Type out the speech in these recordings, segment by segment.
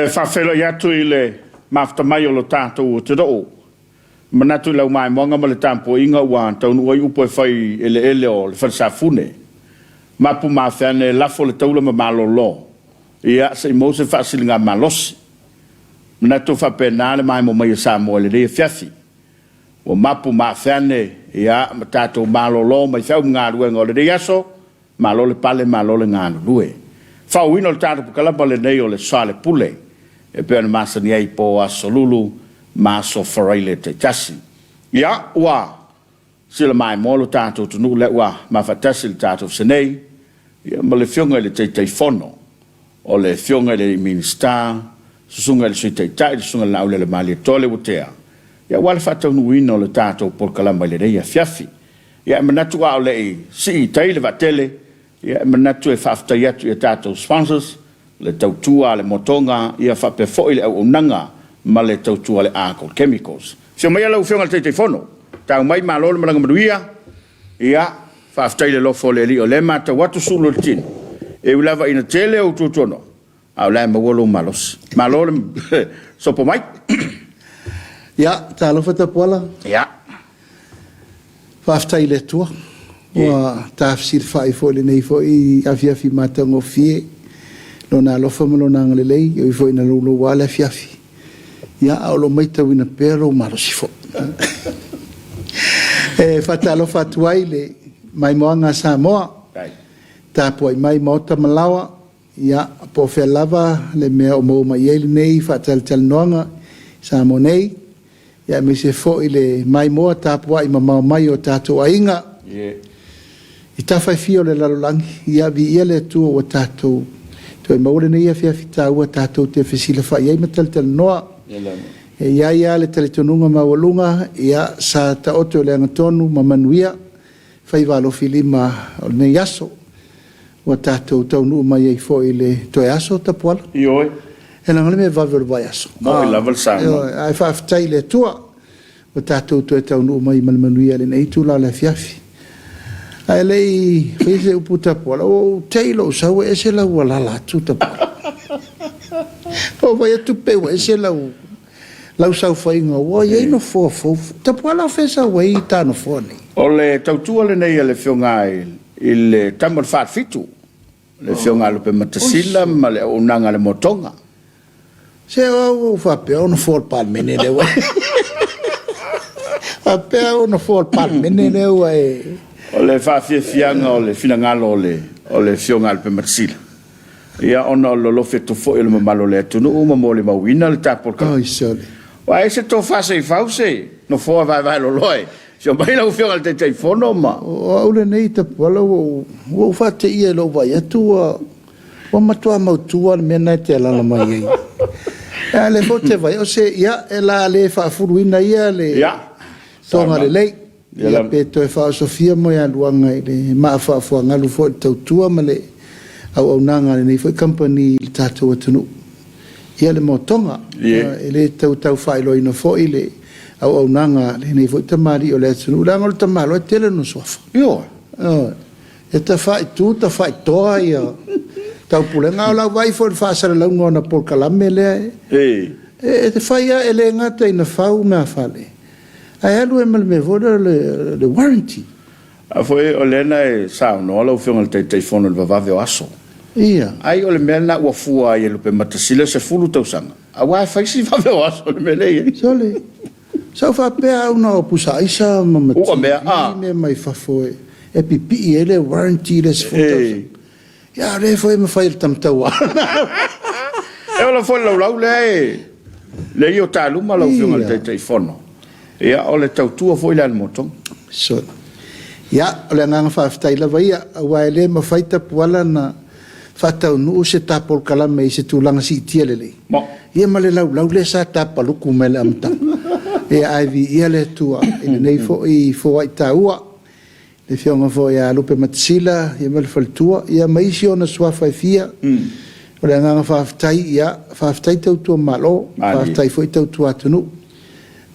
faafeiloai atu i le mafuta mai o lo tatou atunuu. E manatu i lau maimoaga ma le tapuaiga ua taunuu ai upu e fai i eleele o le Falesafune. Mapu ma afe ane, lafo le taula ma malolo, ia se i maua se faasiligamalosi. E manatu e faapena le maimoa mai a Samoa i lenei afiafi. Ua mapu ma afe ane, ia, ma tatou malolo mai feau ma galuega o lenei aso, malo le pale, malo le galulue. Faaauauina o le tatou pakalapa lenei o le Soalepule, e pei ona masani ai i po Aso Lulu ma Aso Faraile taitasi. Ia, ua sila maimoa lo tatou atunuu lea ua mafaatasi i le tatou Senei, ia, ma le Afioga i le Taitaifono, o le Afioga i le Minisita, Susuga i le Sui Taitai, le Susuga i le Laaulialemalietoa Leuatea, ia, aua le faataunuuina o le tatou polokalama i lenei afiafi. Ia, e manatu a o le i sii i tai le vaatele, ia, e manatu e faafetai atu i a tatou sponsors, le tautua a le Motoga, ia faapea foi le auaunaga ma le tautua a le Argo Chemicals. Afio maia lau Afioga i le Taitaifono, tau mai malo le malaga manuia, ia, faafetai i le alofa o le Alii o lea e matau atu sulu o le tino, e ui lava ina tele ou tuatuanoa, a o la e maua lou malosi. Malo le sopo mai. Ia, talofa Tapuala. Ia. Faafetai i le Atua ua tafesilafai foi i lenei foi afiafi matagofie, Lona alofa ma Lona agalelei, e ui foi ina louloua le afiafi, ia, a o lo o matauina pea lou malosi foi. E faatalofa atu ai i le maimoaga a Samoa, tapuai mai maota ma laoa, ia, po o fea lava le mea o maua mai ai lenei faatalatalanoaga i Samoa nei, ia aemaise foi le maimoa tapuai mamao mai o tatou aiga i tafa e fia o le lalolagi. Ia viia le Atua ua tatou toe maua lenei afiafi taua tatou te fesilafai ai ma talatalanoa. E i ai lava le talitonuga maualuga, ia sa taoto i le agatonu ma manuia faiva alofilima o lenei aso. Ua tatou taunuu mai ai foi i le toe aso Tapuala. Ioe. E leaga o le mea vave o le vaiaso. Moi lava le saunoaga. Ioe, ae faafetai i le Atua ua tatou toe taunuu mai ma le manuia i lenei itula o le afiafi. Ae le i faia se upu Tapuala, ua ou te i lou sau e ese lau alaala atu Tapuala. Ua ou vaai atu pei ua ese lau lau saofaiga ua i ai nofoa fou. Tapuala o fea sau ai ta nofoa nei? O le tautua lenei a le Afioga i le tama o le Falefitu, le Afioga a Lupematasila ma le auaunaga a le Motoga. Se o au ua ou faapea o nofoa o le Palemene lea ua faapea o nofoa o le Palemene lea ua e. O le faafiafiaga o le finagalo o le Afioga a Lupematasila, Ia, ona o le lolofi atu foi o le mamalu o le atunuu ma molimauina le tapu o le Oi, sole. Ua ai se tofa se i fau se nofoa vaevae loloa e afio mai lau Afioga i le Taitaifono ma. O au lenei Tapuala ua ou, ua ou faateia i lou vaai atu ua, ua matua mautu lava le mea lena e te alaala mai ai. A o lea foi ou te vaai, o se, ia, e la le faafuluina ia le Ia, toga lelei. Ia pe toe faaosofia moealuaga i le maafaafoagalu foi i le tautua ma le auaunaga a lenei foi kamupani i le tatou atunuu. Ia le motoga, e le tau tau faailoaina foi le auaunaga a lenei foi tamalii o le atunuu, leaga o le tamaloa e tele lona suafa. Ioe. E tafa'itu tafaitoa ia taupulega. A o lau vaai foi i le faasalalauga o ana polokalame lea e e fai lava, e le gata ina fau meafale, Ae alu ai ma le mea foi lea o le warranty. A foi o lea na e saunoa lau Afioga i le Taitaifono i le vavave o aso. Ia. Ai o le mea lena ua fua ai e Lupematasila le 10 tausaga, aua e fai si vave o aso i le mea lea e i ai. Sole, sa ou faapea au na o pusa aisa ma ma Ua mea, TV mea mai fafo e pipii ai le warranty i le 10 tausaga. Ia, o lea foi e mafai e le tamataua. E ola foi le laulau lea e lea i o taluma lau Afioga i le Taitaifono. Ia, o le tautua foi lea a le Motoga. Sure. Ia, o le agaga faafetai lava ia, aua e le mafai Tapuala na faataunuu se ta polokalame i se tulaga siitia lelei. Mo. Ia ma le laulau lea sa tapaluku mai le amataga. Ia, ae viia le Atua i lenei foi foai taua. le Afioga foi ia Lupematasila ia ma le faletua ia ma isi ona suafa e fia. O le agaga faafetai, ia, faafetai tautua Malo, faafetai foi tautua atunuu.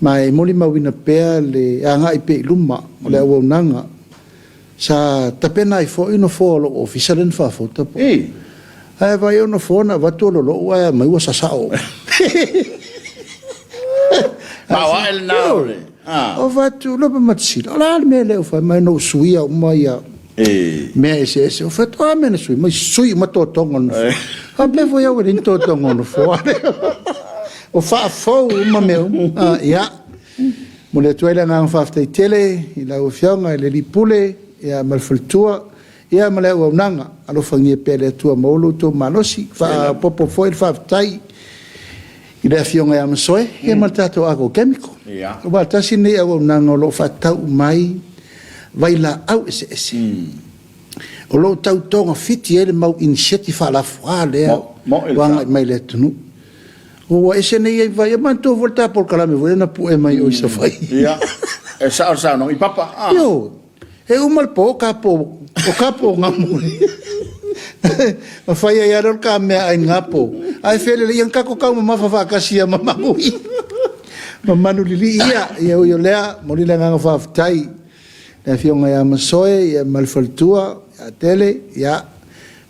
Ma e molimauina pea le agai pea i luma o le auaunaga. Sa tapena ai foi nofoa o lou ofisa lea na faafoto po. Ae vaai o nofoa na avatu o lolo'u ae aumai ua sasa'o uma. Maoae lena o le. O fatu lope matasila, o le a le mea lea ua fai mai na ou suia uma ia mea eseese. O fatu, o a mea na sui mai, sui uma totoga o le nofoa. Faapea foi au e leai ni totoga o nofoa. O faafou uma mea uma. Ia, momoli atu ai le agaga faafetai tele i lau Afioga i le Alii Pule ma le faletua. Ia ma le auaunaga, alofagia pea e le Atua maua lo outou malosi. Faaopoopo foi le faafetai i le Afioga ia Masoe ia ma le tatou Agrochemical. Aua tasi lenei auaunaga o lo o faatatau mai vailaau eseese. O lo o tau togafiti ai le mau iniseti faalafua lea ua agai mai i le atunuu. Ua ese nei ai vai, e manatua foi le ta polokalame foi lea na pue mai o i Savaii. Ia, e sao le saunoaga i Papa. Ioe. E uma le po, kapo, o kapo gamu. Ma fai ai lea o le ka meaai i na po. Ae felelei ia na kako taumamafa faatasi ia ma manu ia. Ma manu lilii ia. Ia ui o lea, momoli le agaga faafetai i le afioga ia Masoe ia ma le faletua ia Tele. Ia,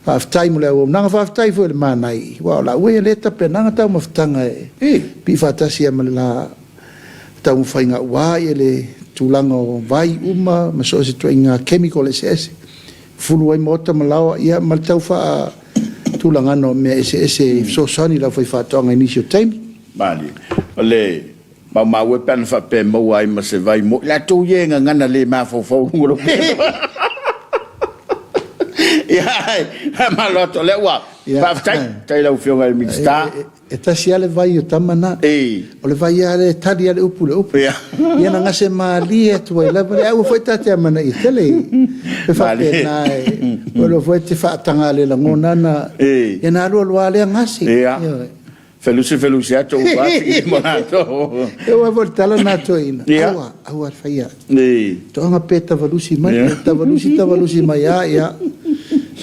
faafetai mo le auaunaga, faafetai foi i le Manai, aua o laua ia lea e tapenaga taumafataga e pii faatasi ai ma le la taumafaiga aua le tulaga o vai uma ma so o se ituaiga chemical eseese, fufulu ai maota ma laoa, ia ma le tau faatulagana o mea eseese e fesoasoani i le aufaifaatoaga i nisi o taimi. Malie. O le maumau e pe ana faapea e maua ai ma se vai mo i latou ia e gagana le mafaufau i luga o le upega. Ia, ae faamalo atu o lea ua faafetai. Faafetai i lau Afioga i le Minisita. E tasi lava le vai o tama na. O le vai lava lea e tali lava le upu i le upu. Ia na gase malie atu ai lava. Ae aua foi ta te amanaia tele. E faapena e o foi te faataga le lagona na. Ia na alu alu lava lea gase. Ia. Felusi felusi atu ua atu mo latou. E ua foi le tala na toeaina. Aua, aua le faia. Toaga pe tavalusi mai, tavalusi tavalusi mai a ia.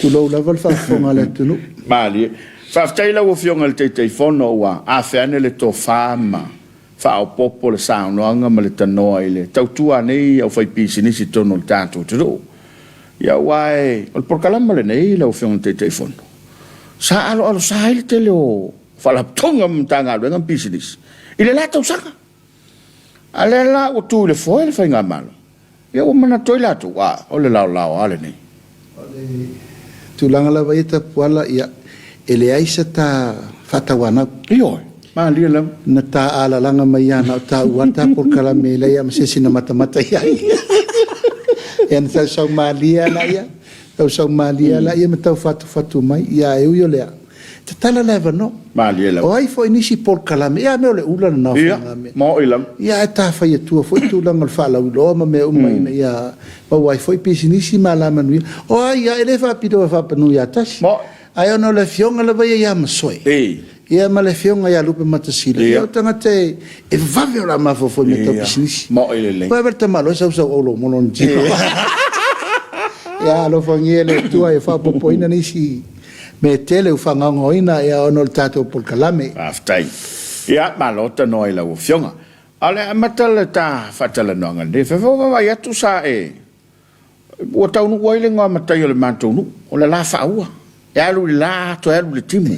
Tulou lava le faafofoga a le atunuu. Malie. Faafetai i lau Afioga i le Taitaifono ua afe ane le tofa ma faaopoopo le saunoaga ma le tanoa i le tautua a nei aufaipisinisi i totonu o le tatou atunuu. Ia aua o le polokalama lenei lau Afioga i le Taitaifono, sa aloalosa ai le tele o faalapotopotoga ma Matagaluega ma pisinisi i le la tausaga. A lea la ua tu i le foe le Faigamalo, ia ua manatu ai latou, a, o le laolao lava lenei. O le tulaga lava ia Tapuala, ia, e leai se ta faatauanau. Ioe, malie lava. Na ta alalaga mai ia na o taua lava ta polokalame e leai lava ma se isi na matamata i ai. Ia na tausau malie lava laia, tausau malie lava laia ma tau fatufatu mai, ia ae ui o lea, Tatala le avanoa. Malie lava. O ai foi nisi polokalame, ia mea o le ula lena o faigamea. Ia, maoi lava. Ia ae ta fai atua foi tulaga o le faalauiloa ma mea uma ina ia maua ai foi pisinisi ma alamanuia. O ai ia, e le faapito e faapanu ia tasi. Maoi. Ae ona o le afioga lava ia ia Masoe. Ia ma le afioga ia Lupematasila, ia o tagata e vave o le a mafaufau i mea tau pisinisi. Maoi lelei. Ua le tamaloa e sausau aulo mo lona tino. Ia alofagia e le Atua e faaopoopoina nisi mea tele ua faagaogaoina ia ona o le tatou polokalame. Faafetai. Ia, malo tanoa i lau Afioga. A o le a amata le ta faatalanoaga lenei, fai foi vaavaai atu sa e ua taunuu ai le igoa matai o le matou nuu, o le la faaua. E alu i le la toe alu i le timu.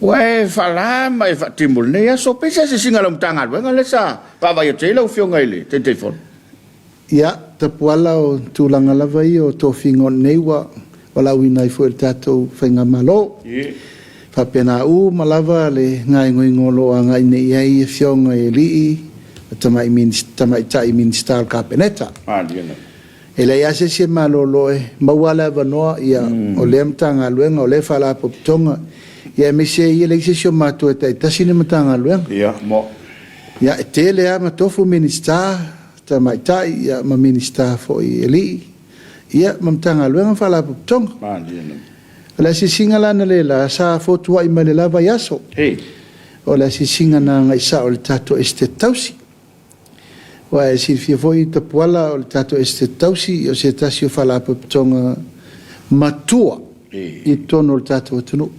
Ua e faala ma e faatimu i lenei aso. Pei se asiasiga a lau Matagaluega lea sa vaavaai atu ai lau Afioga i le Taitaifono. Ia, Tapuala, o tulaga lava ia o tofiga o lenei ua valaauina ai foi e le tatou Faigamalo. Faapena uma lava le gaegoiga o lo o agai nei i ai afioga i alii ma tamaitai Minisita o le Kapeneta. E leai lava se isi e malolo e maua lava le avanoa, ia, o lea Matagaluega, o lea Faalapotopotoga, ia aemaise ai e leai se isi o matou e taitasi ni Matagaluega. Ia, e tele lava ma tofu Minisita, Tamaitai ia ma Minisita foi i Alii ia ma Matagaluega ma Faalapotopotoga. O le asiasiga la analeila sa fotuai mai le la vaiaso. O le asiasiga na agai sao i le tatou Esetete Tausi. Aua e silafia foi Tapuala o le tatou Esetete Tausi o se tasi o Faalapotopotoga matua i totonu o le tatou atunuu.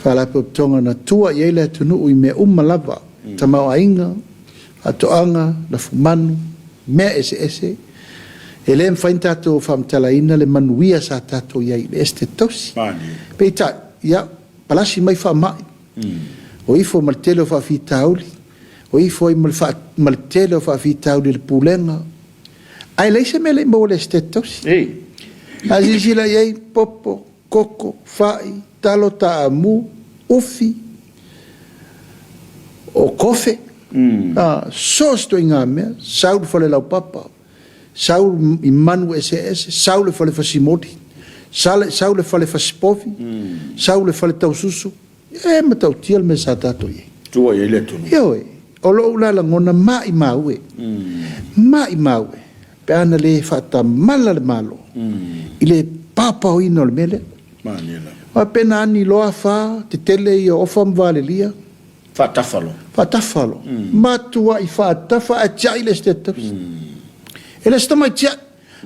Faalapotopotoga na tua i ai le atunuu i mea uma lava, tamaoaiga, faatoaga, lafumanu, mea eseese. E le mafai ona tatou faamatalaina le manuia sa tatou i ai i le Esetete Tausi. Peitai, ia, palasi mai faamai, o ifo ma le tele o faafitauli, o ifo ai ma le, ma le tele o faafitauli i le pulega, ae leai se mea e le i maua i le Esetete Tausi. A silasila i ai, popo, koko, fai, talo taamu, ufi, o kofe, a, so o se ituaiga mea, sau i le fale laupapa, sau i manu eseese, sau i le fale fasimoli, sau i le fale fasipovi, sau i le fale taususu, e matautia le mea sa tatou i ai. Tua i ai le atunuu. Ioe, o lou la lagona maimau e, maimau e, pe a na le faatamala le Malo i le paopaoina o le mea lea. Malie lava. Aua pe na ani loa afa tetele ia o Ofa ma Valelia. Faatafa loa. Faatafa loa. Matuai faatafa ae tiai le Esetete Tausi. E le o se tamai tiai.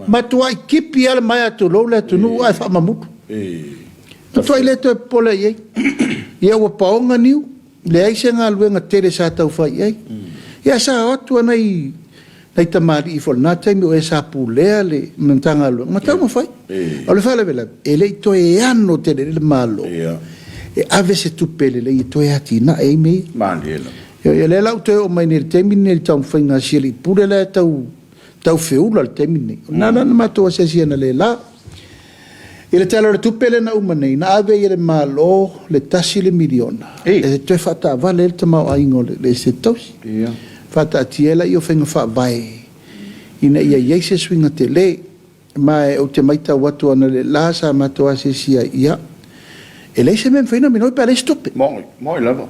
Matuai kipi lava le maea tulou le atunuu ae faamamulu. Matuai le toe popole i ai. Ia ua paoga niu, leai se galuega tele sa tau fai i ai. Ia sa o atu lava nai nai tamalii foi i lena taimi o e sa pulea le Matagaluega ma taumafai. O le faalavelave, e le i toe ano tele i le Malo e ave se tupe lelei e toe atinae ai mea ia. Malie lava. Ioe, o lea la ua toe oo mai nei i le taimi lenei i le taumafaiga a si alii pule la e tau tau feula i le taimi lenei. O lena la na matou asiasi analeila. I le Tala o le Tupe lea na uma nei, na ave ai e le Malo le tasi le miliona e toe faataavale ai le tamaoaiga o le Esetete Tausi. Faataatia ai laia o faiga faavae ina ia i ai se suiga tele. Ma ou te matau atu analeila sa matou asiasi ai, ia, e leai se mea e mafai ona minoi pe a leai se tupe. Moni, moni lava.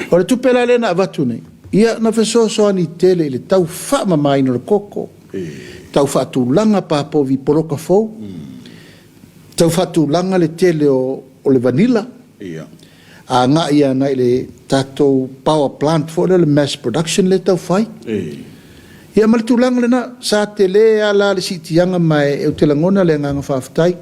O le tupe la lea na avatu nei, ia, na fesoasoani tele i le tau faamamaina o le koko, tau faatulaga pa povi poloka fou, tau faatulaga le tele o le vanilla, agai ana i le tatou power plant foi lea o le mass production lea e tau fai. Ia ma le tulaga lena, sa tele lava la le siitiaga ma ou te lagona le agaga faafetai.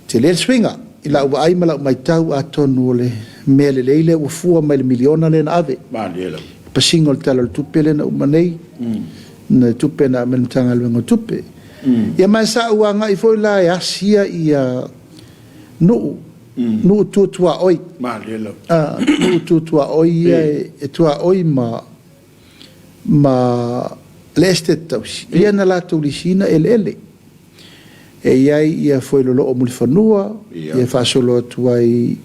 Tele le suiga i lau vaai ma lau matau atonu o le mea lelei lea ua fua mai le miliona lea na ave. Malie lava. Pasiga o le Tala o le Tupe lea na uma nei, le tupe na aumai le Matagaluega o Tupe. Ia ma sa ou agai foi la e asia ia nuu, nuu tu tuaoi. Malie lava. Nuu tu tuaoi ia e tuaoi ma ma le Esetete Tausi, ia na latou lisiina eleele. E i ai ia Fuailoloo o Mulifanua, ia faasolo atu ai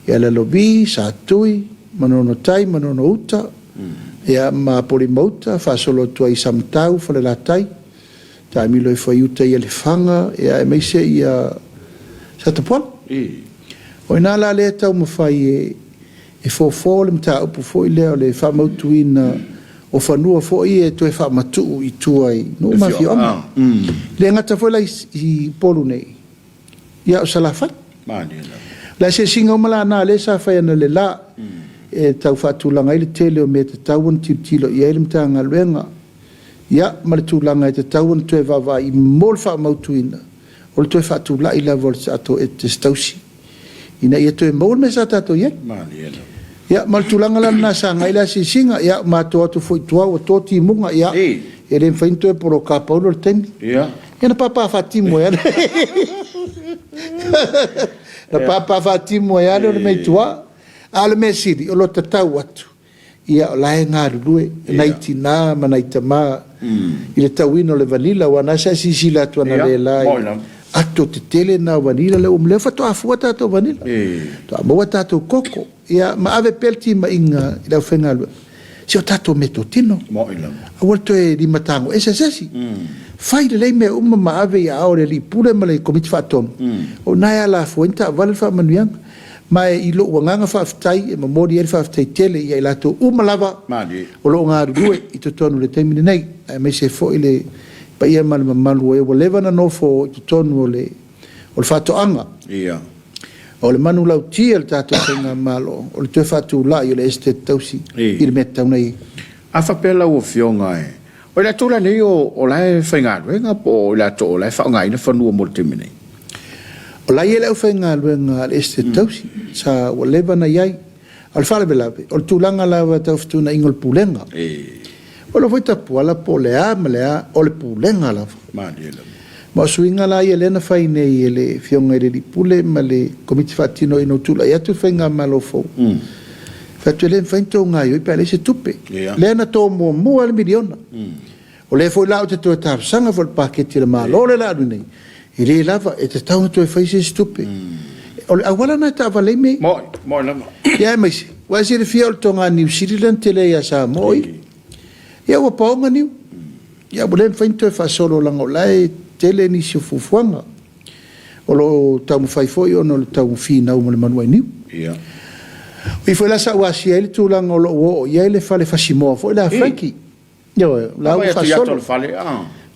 i Alalovi, Satui, Manonotai, Manonouta, ia ma Polimauta, faasolo atu ai i Samatau, Falelatai, taamilo ai Fuaiuta i Lefaga, ia aemaise ia Satapuala. O i ina la lea e taumafai e e fofo le mataupu foi lea o le faamautuina o fanua foi ia e toe faamatuu i tua i nuu ma afioaga. E le gata foi la i Upolu nei, ia o Salafai. O le asiasiga uma la na lea sa fai analeila e tau faatulaga ai le tele o mea e tatau ona tilotilo i ai le Matagaluega, ia ma le tulaga e tatau ona toe vaavaai mo le faamautuina o le toe faatulai lava o le tatou Esetete Tausi ina ia toe maua le mea sa tatou i ai. Ia, ma le tulaga la lena sa agai le asiasiga, ia, matou atu foi i tua ua to timuga, ia, e le mafai ona toe poloka paulo le taimi. Ia, na pāpā faatimu ai lava. Na pāpā faatimu ai lava le mea i tua. A o le mea sili, o lo o tatau atu Ia, o la e galulue nai tina ma nai tama i le tauina o le vanilla, aua na sa silasila atu analeila i ato tetele na o vanilla lea ua faatoa fua tatou vanilla, faatoa maua tatou koko, ia ma ave pea le timaiga i le aufaigaluega, si o tatou meatotino, aua le toe limatago ese se isi. Fai lelei mea uma ma ave i aao o le Alii Pule ma le Komiti Faatonu, o i ina e alafua ai ni taavale le faamanuiaga. Ma e i lou agaga faafetai e momoli ai le faafetai tele ia i latou uma lava o lo o galulue i totonu i le taimi lenei, aemaise ai foi le paia ma le mamalu o e ua leva ona nofo i totonu o le o le faatoaga. O le manulauti a le tatou Faigamalo, o le toe faatulai o le Esetete Tausi i le mea tatau ona i ai. A faapea lau Afioga e, o i latou la nei o la e faigaluega po o i latou o la e faaaogaina fanua mo le taimi nei? O la e i ai le aufaigaluega a le Esetete Tausi, sa ua leva ona i ai. A o le faalavelave, o le tulaga lava tau fetuunaiga o le pulega. O lou foi tapuala po o le a ma le a, o le pulega lava. Ma o suiga la ia lea na fai nei e le Afioga i le Alii Pule ma le Komiti Faatino ina ua tulai atu le Faigamalo fou, fai atu e le mafai ona tou gaoioi pe a leai se tupe. Lea na to muamua le miliona. O lea foi la ou te toe talosaga foi i le paketi a le Malo lea o le a alu nei, e le lava, e tatau ona toe fai se isi tupe. O le auala lena e taavale ai mea ia. Moni, moni lava. Ia aemaise, ua e silafia o le toga niu sili lea na tele ai ia Samoa o ia. Ia ua paoga niu. Ia ua le mafai ona toe faasolo leaga o la e tele nisi o fuafuaga. O lo o taumafai foi ona o le tau finau ma le manuainiu. Ia. O i foi la sa ou asia ai le tulaga o lo o ua oo i ai le fale fasimoa foi lea a Frankie. Ioe, o la ua faasolo.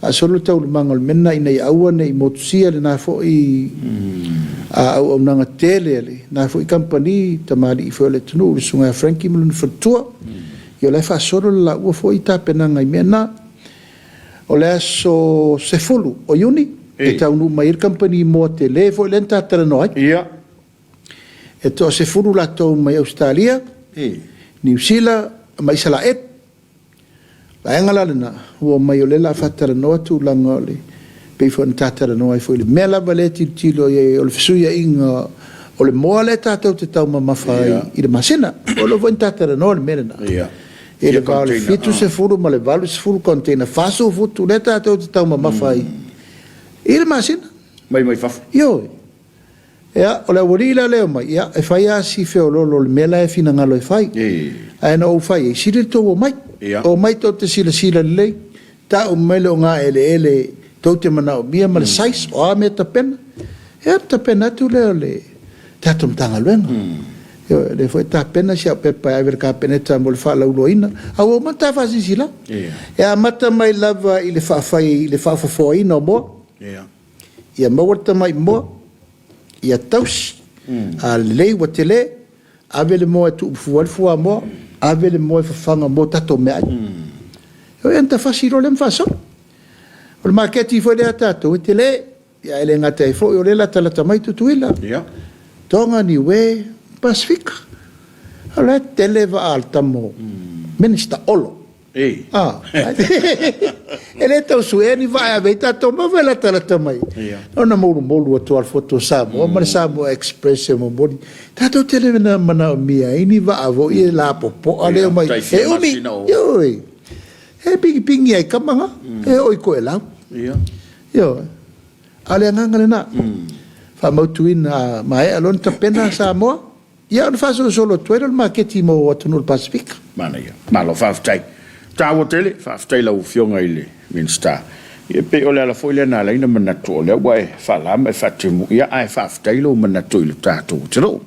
Faasolo le taualumaga o le mea lena ina ia aua ne i motusia lena foi auaunaga tele a lena foi kamupani, tamalii foi o le atunuu, le Susuga ia Frankie ma lona faletua. Ia o la e faasolo le laua foi tapenaga i mea na. O le aso 10 o Iuni e taunuu mai ai le kamupani moa tele foi lea na ta talanoa ai. E toa-10 latou mai Ausetalia, Niu Sila ma Isalaelu. Vaega la lena, ua omai o lea o le a faatalanoa tulaga o le, pei foi ona ta talanoa ai foi i le mea lava lea e tilotilo i ai, o le fesuiaiga o le moa lea tatou te taumamafa ai i le masina. O lea foi na ta talanoa le mea lena. I le va o le 70 ma le 80 container, 40 futu lea tatou te taumamafa ai i le masina. Mai fafo. Ioe. Ia, o le aualii la lea e omai, ia, e fai lava si feoloolo o le mea la e finagalo e fai. Ae na ou fai ai, sili le tou omai. Omai tou te silasila lelei, tau mai le ogaeleele tou te manaomia ma le size, o a mea tapena. Ia, ona tapena atu lea o le tatou Matagaluega. Ioe, o lea foi e tapena si au pepa e ave i le Kapeneta mo le faalauiloaina, a ua uma ona ta faasilasila. E amata mai lava i le faafai, i le faafofoaina o moa. Ia maua le tamai moa, ia tausi, a lelei ua tele, ave le moa e tuufua ai le fuamoa, ave le moa e fafaga mo tatou meaai. Ia ona tafasi loa lea ma faasolo. O le maketi foi lea a tatou e tele, ae le gata ai foi o lea e latalata mai Tutuila, Toga, Niue, Pasefika. O la e tele vaa a le tama o Minister Olo. Ei. Ah. E le tau suea ni vaa e ave ai tatou mea e latalata mai. Ona moulumolu atu lava le Foto Samoa ma le Samoa Express e momoli. Tatou te le manaomia ai ni vaa foi e lapopoa lea e omai. E umi. Ioe. E pigipigi ai kama na. E oo i Toelau. Ioe. A o le agaga lena. Faamautuina a maea loa ona tapena Samoa. Ia ona faasolosolo atu ai lea o le maketi mo atunuu o le Pasefika. Manaia. Malo faafetai. Taua tele, faafetai i lau Afioga i le Minisita. Ia e pei o le ala foi lea na ala ai ona manatu o lea ua e faala ma e faatimu, ia ae faafetai lou manatu i le tatou atunuu.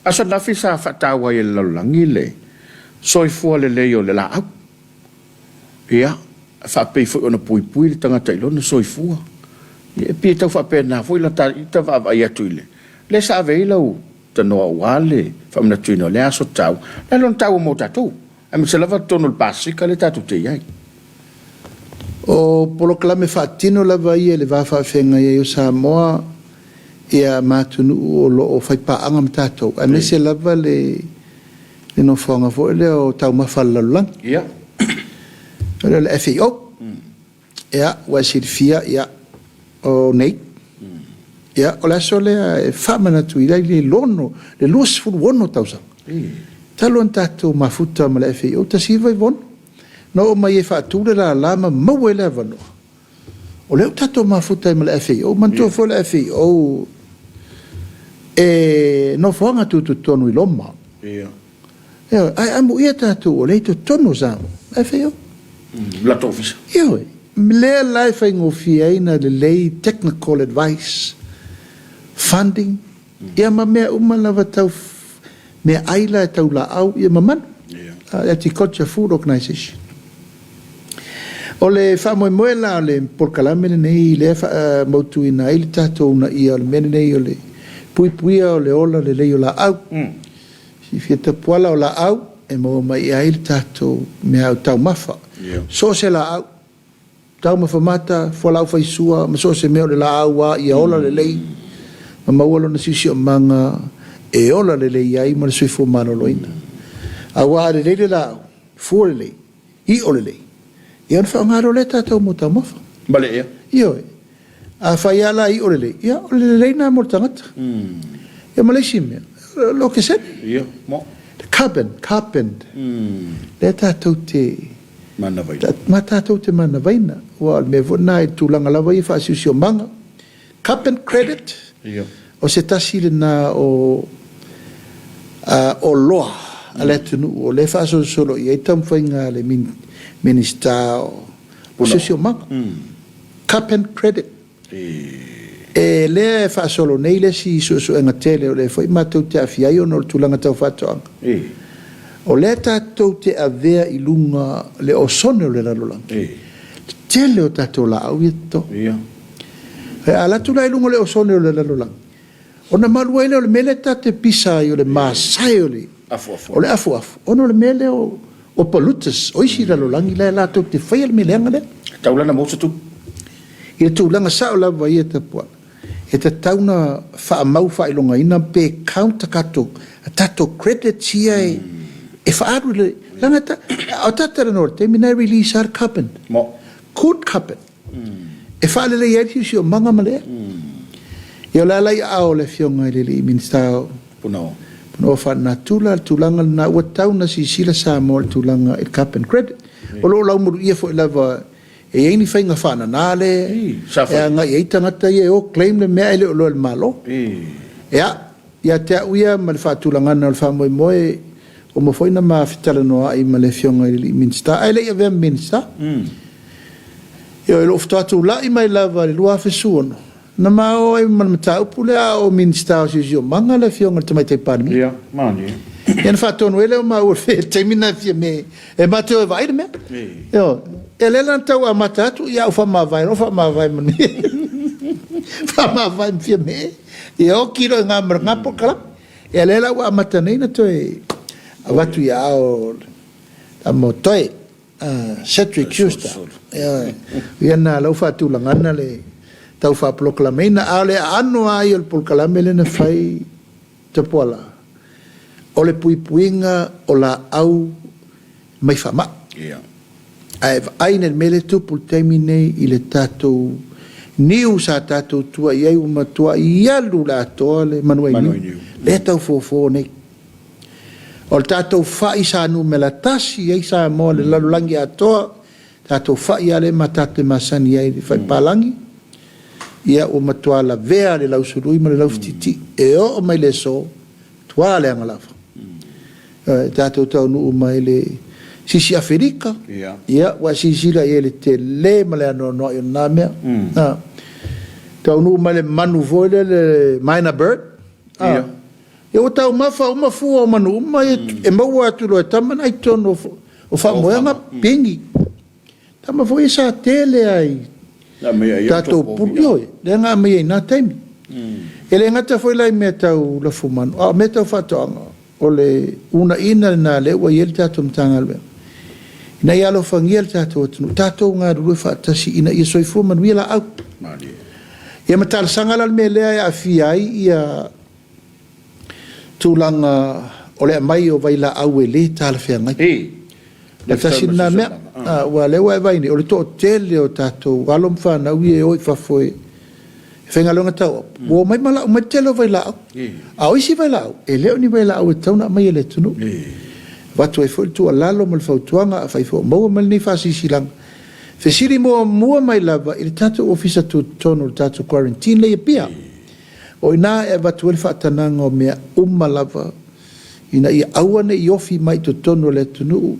Aso ananafi sa faataua ai e le lalolagi le soifua lelei o le laau. Ia, faapei foi ona puipui le tagata i lona soifua. Ia, e pei e tau faapena foi la ta vaavaai atu i le lea sa ave ai lau tanoa aua le faamanatuina o lea aso taua. O le a lona taua mo tatou, aemaise lava totonu o le Pasefika lea tatou te i ai. O polokalame faatino lava ia i le va faafeagai ai o Samoa ia ma atunuu o lo o faipaaga ma tatou, aemaise lava le le nofoaga foi lea o taumafa a le lalolagi. Ia. O lea o le FAO. Ia, ua e silafia, ia, o nei. Ia, o le aso lea e faamanatuina ai le lono, le 26 tausaga. Talu ona tatou mafuta ma le FAO, 1996, na oo mai e faatu le lala ma maua ai le avanoa. O lea ua tatou mafuta ai ma le FAO. Manatua foi o le FAO e nofoaga tutotonu i Roma. Ia. Ioe, ae amuia tatou o lea i totonu o Samoa, FAO. Latou ofisa. Ioe, lea la e faigofie ai ona lelei technical advice, funding, Ia ma mea uma lava tau meaai la e tau laau ia ma manu. Agriculture Food Organization. O le faamoemoe la o le polokalame lenei lea e faamautuina ai le tatou uunaia o le mea lenei o le puipuia o le ola lelei o laau. Silafia tapuala o laau e maua mai ai le tatou meaau taumafa. So o se laau. Taumafa mata, fualaau faisua ma so o se mea o le laau a ia ola lelei ma maua lona siosiomaga e ola lelei ai ma le soifua maloloina. Aua a lelei le laau, fua lelei, io lelei, Ia ona faaaoga loa lea tatou mo taumafa. Ma le ea. Ioe. Afai lava la e iʻo lelei, ia o le lelei lena mo le tagata. Ia ma le isi mea, o le okesene. Ia, mo. Le carbon, carbon. Lea tatou te. Manavaina. Ma tatou te manavaina. Aua o le mea foi lena i le tulaga lava ia faasiosiomanga. Carbon credit, Ia. o se tasi lena o oloa a le atunuu o lea e faasolosolo i ai taumafaiga a le Minisita o Siosiomaga. Carbon credit. E lea e faasolo nei le isi suesuega tele o lea foi matou te aafia ai ona o le tulaga tau faatoaga. O lea tatou te avea i luga le osone o le lalolagi, le tele o tatou laau ia toto. A alu atu la i luga o le osone o le lalolagi, Ona malu ai lea o le mea lea ta te pisa ai o le masae o le o le afuafu, ona o le mea lea o polluters, o isi lalolagi la e latou te faia le mea leaga lea. E tatau la ona maua se tupe. I le tulaga sao lava ia Tapuala, e tatau ona faamau faailogaina pe count a tatou, a tatou credits ia e faaalu i le, leaga ta, o ta talanoa i le taimi lena e release lava le carbon, good carbon. E faaleleia ai le siosiomaga ma le ea. Ia o le ala i aao o le Afioga i le alii Minisita o Punaoa. Punaoa Faalenatura le tulaga lena ua tatau ona silasila Samoa i le tulaga i le carbon credit. O lo o laumuluia foi lava e i ai ni faiga faanana lea e agai ai tagata ia e o claim le mea ae le o iloa e le Malo. Ia, ia te au ia ma le faatulagaga o le faamoemoe, ua uma foi ona ma fetalanoaai ma le Afioga i le alii Minisita ae le i avea ma Minisita. Ioe, lou faatoa tulai mai lava i le 2016, na ma oo ai ma le mataupu lea a o Minisita o Siosiomaga le Afioga i le Tamaitai Palemia. Ia, malie. Ia na faatonu ai lea o maua i le taimi lena e Fiame e ma te o e vaai le mea. Ioe. Ia lea la na tau amata atu, ia au faamavae loa faamavae ma faamavae ma Fiame. Ia oki loa i ga ma lena polokalame. Ia lea la ua amata nei na toe avatu i aao o Toe. Cedric Schuster. Ia na lau faatulagana le tau faapolokalameina, a o le aano lava ia o le polokalame lea na fai Tapuala, o le puipuiga o laau mai faamai. Ae vaai nei i le mea lea e tupu i le taimi nei i le tatou niu sa tatou tua i ai ua matuai alu le atoa le manuainiu, lea e tau fofo nei. O le tatou fai sa numera tasi ai Samoa i le lalolagi atoa, tatou fai lava lea ma tatou te masani ai i le fai palagi, ia ua matua lavea le lausului ma le laufitiiti e oo mai le aso, matua leaga lava. E tatou taunuu mai le Sisi Aferika, ia ua e silasila i ai i le tele ma le anoanoai o lena mea. Taunuu mai le manu foi lea le mynah bird, Ia ua taumafa uma fua o manu uma ia e maua atu loa e tama na i totonu o faamoega pigi. Tama foi ia sa tele a i tatou pulu, ioe, lea na aumai ai i na taimi. E le gata foi la i mea tau lafumanu, a o mea tau faatoaga, o le uunaina lena lea ua i ai le tatou Matagaluega, ina ia alofagia le tatou atunuu, tatou galulue faatasi ina ia soifua manuia laau. Ia ma talosaga la le mea lea e aafia ai ia tulaga o le aumai o vailaau e le talafeagai. O le tasi lena mea, aua o lea ua e vaai nei, o le toatele o tatou alo ma fanau ia e o i fafo e faigaluega tauapu, ua omai ma lau mai le tele o vailaau. A o isi vailaau, e le o ni vailaau e tatau ona aumai e le atunuu. Avatu ai foi le tuualalo ma le fautuaga, afai foi o maua mai lenei faasilasilaga, fesili muamua mai lava i le tatou Ofisa Tutotonu o le tatou Quarantine lea i Apia. O i ina e avatu ai le faatanaga o mea uma lava ina ia aua ne i ofi mai i totonu o le atunuu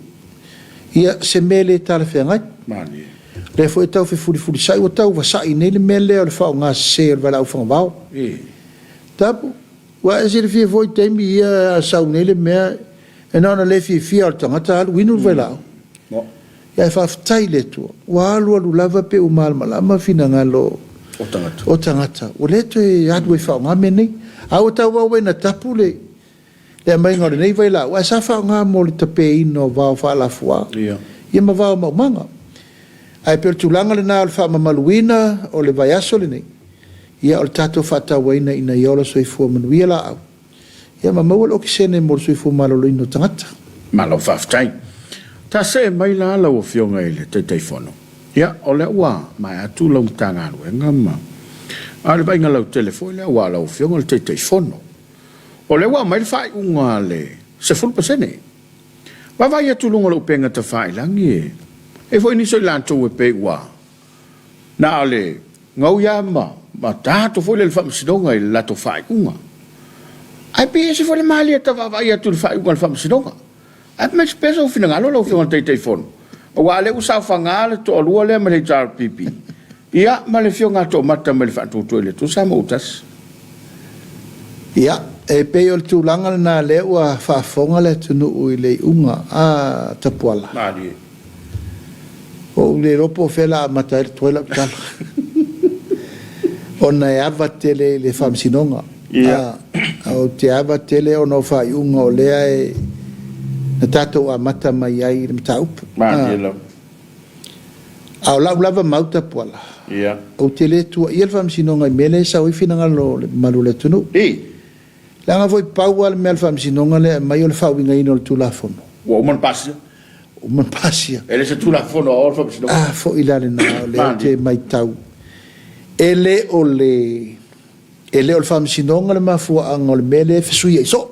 ia se mea le talafeagai. Malie. O lea foi e tau fefulifulisai, ua tau vasai nei le mea lea o le faaaoga sese o le valaau fagavao. Tapu, ua e silafia foi i taimi ia a sau nei le mea, e na ona le fiafia lava o le tagata alu inu le vailaau. Ae faafetai i le Atua, ua alualu lava pe ua malamalama finagalo o tagata, ua le toe alu e faaaoga mea nei. A ua tauau ai ina tapu le aumaiga o lenei vailaau, ae sa faaaoga mo le tapeina o vao faalafua ia ma vao maumaga. Ae pei o le tulaga lena o le faamamaluina o le vaiaso lenei, ia o le tatou faatauaina ina ia ola soifua manuia laau. Ia ma maua le okesene mo le soifua maloloina o tagata. Malo faafetai. Ta see mai la lau Afioga i le Taitaifono. Ia, o lea ua maea atu lau Matagaluega ma, a o le vaaiga lautele foi lea aua o lau Afioga o le Taitaifono. O lea ua aumai le faaiuga a le 10%. Vaavaai atu i luga o le upega tafailagi e i ai foi nisi o i latou e pei ua na o le gaui lava ma ma ta atu foi lea i le Faamasinoga i le latou faaiuga. Ae pei e ese foi le malie e vaavaai atu i le faaiuga a le Faamasinoga. Ae fai mai pea sou finagalo lau Afioga i le Taitaifono, aua o lea ua saofaga le toalua lea ma le HRPP, ia ma le Afioga ia Toomata mai le Faatuatua i le Atua Samoa ua Tasi. Ia, e pei o le tulaga lena lea ua faafofoga le atunuu i le iuga a Tapuala. Malie. Ua ou le iloa po o fea o le a amata ai atu ai lau tala, ona e ava tele i le Faamasinoga. Ia. Ou te ava tele ona o faaiuga o lea e na tatou amata mai ai i le mataupu. Malie lava. A o lau lava mau Tapuala, Ia. ou te le tuuaia le Faamasinoga i mea lea e sau ai finagalo o le mamalu o le atunuu. I. Leaga foi pau lava le mea a le Faamasinoga lea e aumai o le faauigaina o le Tulafono. Ua uma ona pasia. Ua uma ona pasia. E le o se Tulafono a o le Faamasinoga. A foi la lena o lea ou te matau, e le o le, e le o le Faamasinoga le mafuaaga o le mea lea e fesuiai soo.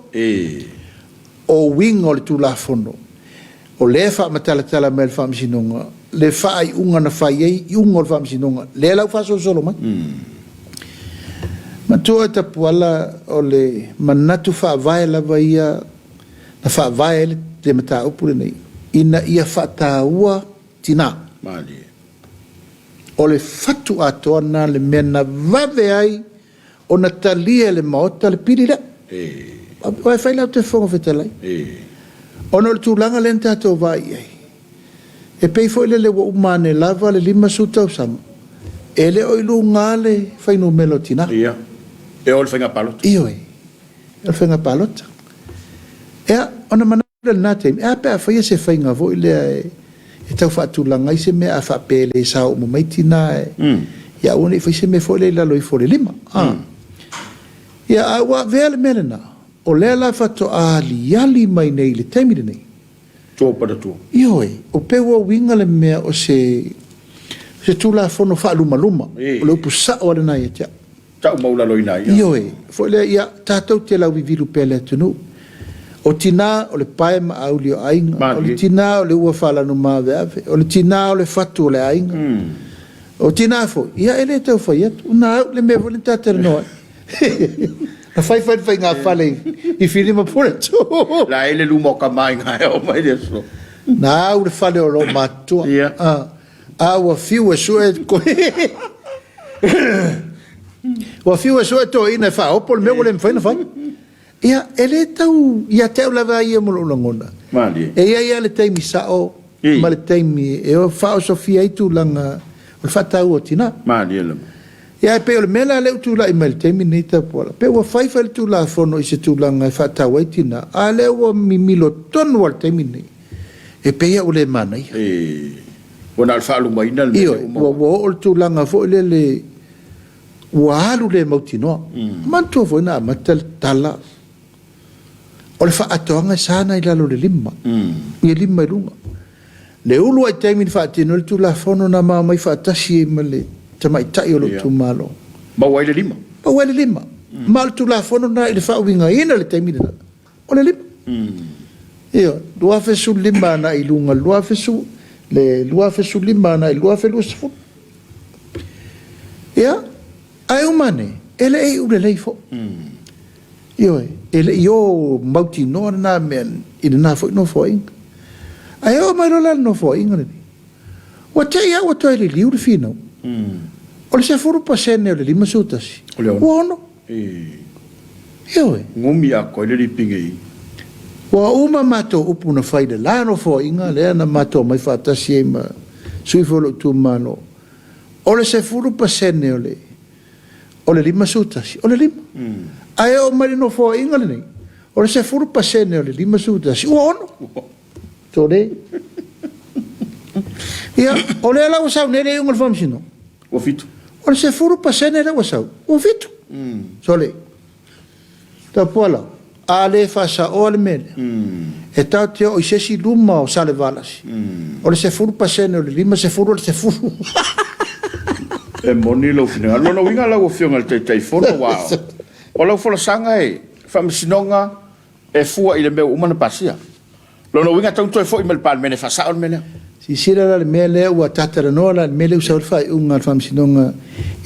O uiga o le Tulafono, o lea e faamatalatala mai e le Faamasinoga le faaiuga na fai ai iuga o le Faamasinoga, lea la ua faasolosolo mai. Matua e Tapuala, o le manatu faavae lava ia na faavae ai le mataupu lenei, ina ia faataua tina. Malie. O le fatu atoa lena le mea na vave ai ona talia e le Maota le pili lea. Aua e fai la te Fofoga Fetalai. Ona o le tulaga lea na tatou vaai i ai, e pei foi lele ua uma ane lava le 50 tausaga, e le o i luga le fuainumera o tina. Ia. E o i le faiga palota. Ioe, e o i le faiga palota. Ia, ona manatu lea i lena taimi, e a pe a faia se faiga foi lea e tau faatulaga ai se mea a faapea e le sao uma mai tina e, ia aua ne i fai se mea foi lea i lalo ifo o le 5. Ia, a ua avea le mea lena, o lea la faatoa aliali mai nei i le taimi lenei. Tua pada tua. Ioe, o pei ua uiga le mea o se, se Tulafono faalumaluma. O le upu sao lava lena ia te au. Tau maualaloina ai. Ioe, foi lea, ia, tatou te lauvivilu pea le atunuu. O tina o le pae ma auli o aiga, o le tina o le ua faalanumaveave, o le tina o le fatu o le aiga. O tina foi, ia e le tau fai atu, na au le mea foi lea na ta talanoa ai. Na fai foi le faigafale i Fili ma Puletu. La e le luma o tama i na e oo mai le aso. Na au le fale o loo matutua. Ia. A ua fiu e sue ua fiu e sue toeaiina e faaopo le mea ua le mafai ona fai. Ia, e le tau ia te au lava ia ma lou lagona. Malie. E i ai lava le taimi sao ma le taimi e faaosofia ai tulaga o le faataua o tina. Malie lava. Ia, ae pei o le mea la lea ua tulai mai i le taimi lenei Tapuala, pei ua fai fai le Tulafono i se tulaga e faataua ai tina, a lea ua mimilo tonu lava i le taimi lenei. E pei lava ua le manaia. Ua na o le faalumaina le mea Ioe, ua oo le tulaga foi lele ua alu le mautinoa. Manatua foi na amata le tala o le faaatoaga e sa na i lalo o le 5, ia 5 i luga. Le uluai taimi na faatino ai le Tulafono na ma omai faatasi ai ma le tamaitai o lou itumalo. Maua ai le 5. Maua ai le 5. Ma o le Tulafono lena i le faauigaina i le taimi lena, o le 5. Ioe, 2015 agai i luga, le 2015 agai i le 2020. Ia, ae uma ane, e le i iu lelei foi. Ioe, e le i o mautinoa lena mea i lena foi nofoaiga. Ae oo mai loa la i le nofoaiga lenei, ua te i lava ua toe liliu le finau. O le 10% o le 51, ua 6. Ioe. Gumi atoa ai le lipine i. Ua uma matou upu na fai i le la nofoaiga lea na matou omai faatasi ai ma sui foi o lou itumalo, o le 10% o le o le 51, o le 5. Ae oo mai i le nofoaiga lenei, o le 10% o le 51, ua 6. Tole. Ia, o lea la ua sau nei le iuga o le Faamasinoga. Ua 7. O le 10% lea ua sau, ua 7. Sole. Tapuala. A le faasaoa le mea lea, e tatou te oo i se isi luma o Salevalasi, o le 10% o le 50 o le 10. E moni lou finagalo. Lona uiga lau Afioga i le Taitaifono, aua o lau folasaga e Faamasinoga e fua i le mea ua uma ona pasia. Lona uiga e tatau ona toe foi mai i le Palemene e faasao le mea lea. Silasila la i le mea lea ua ta talanoa la i le mea lea ua sau ai le faaiuga a le Faamasinoga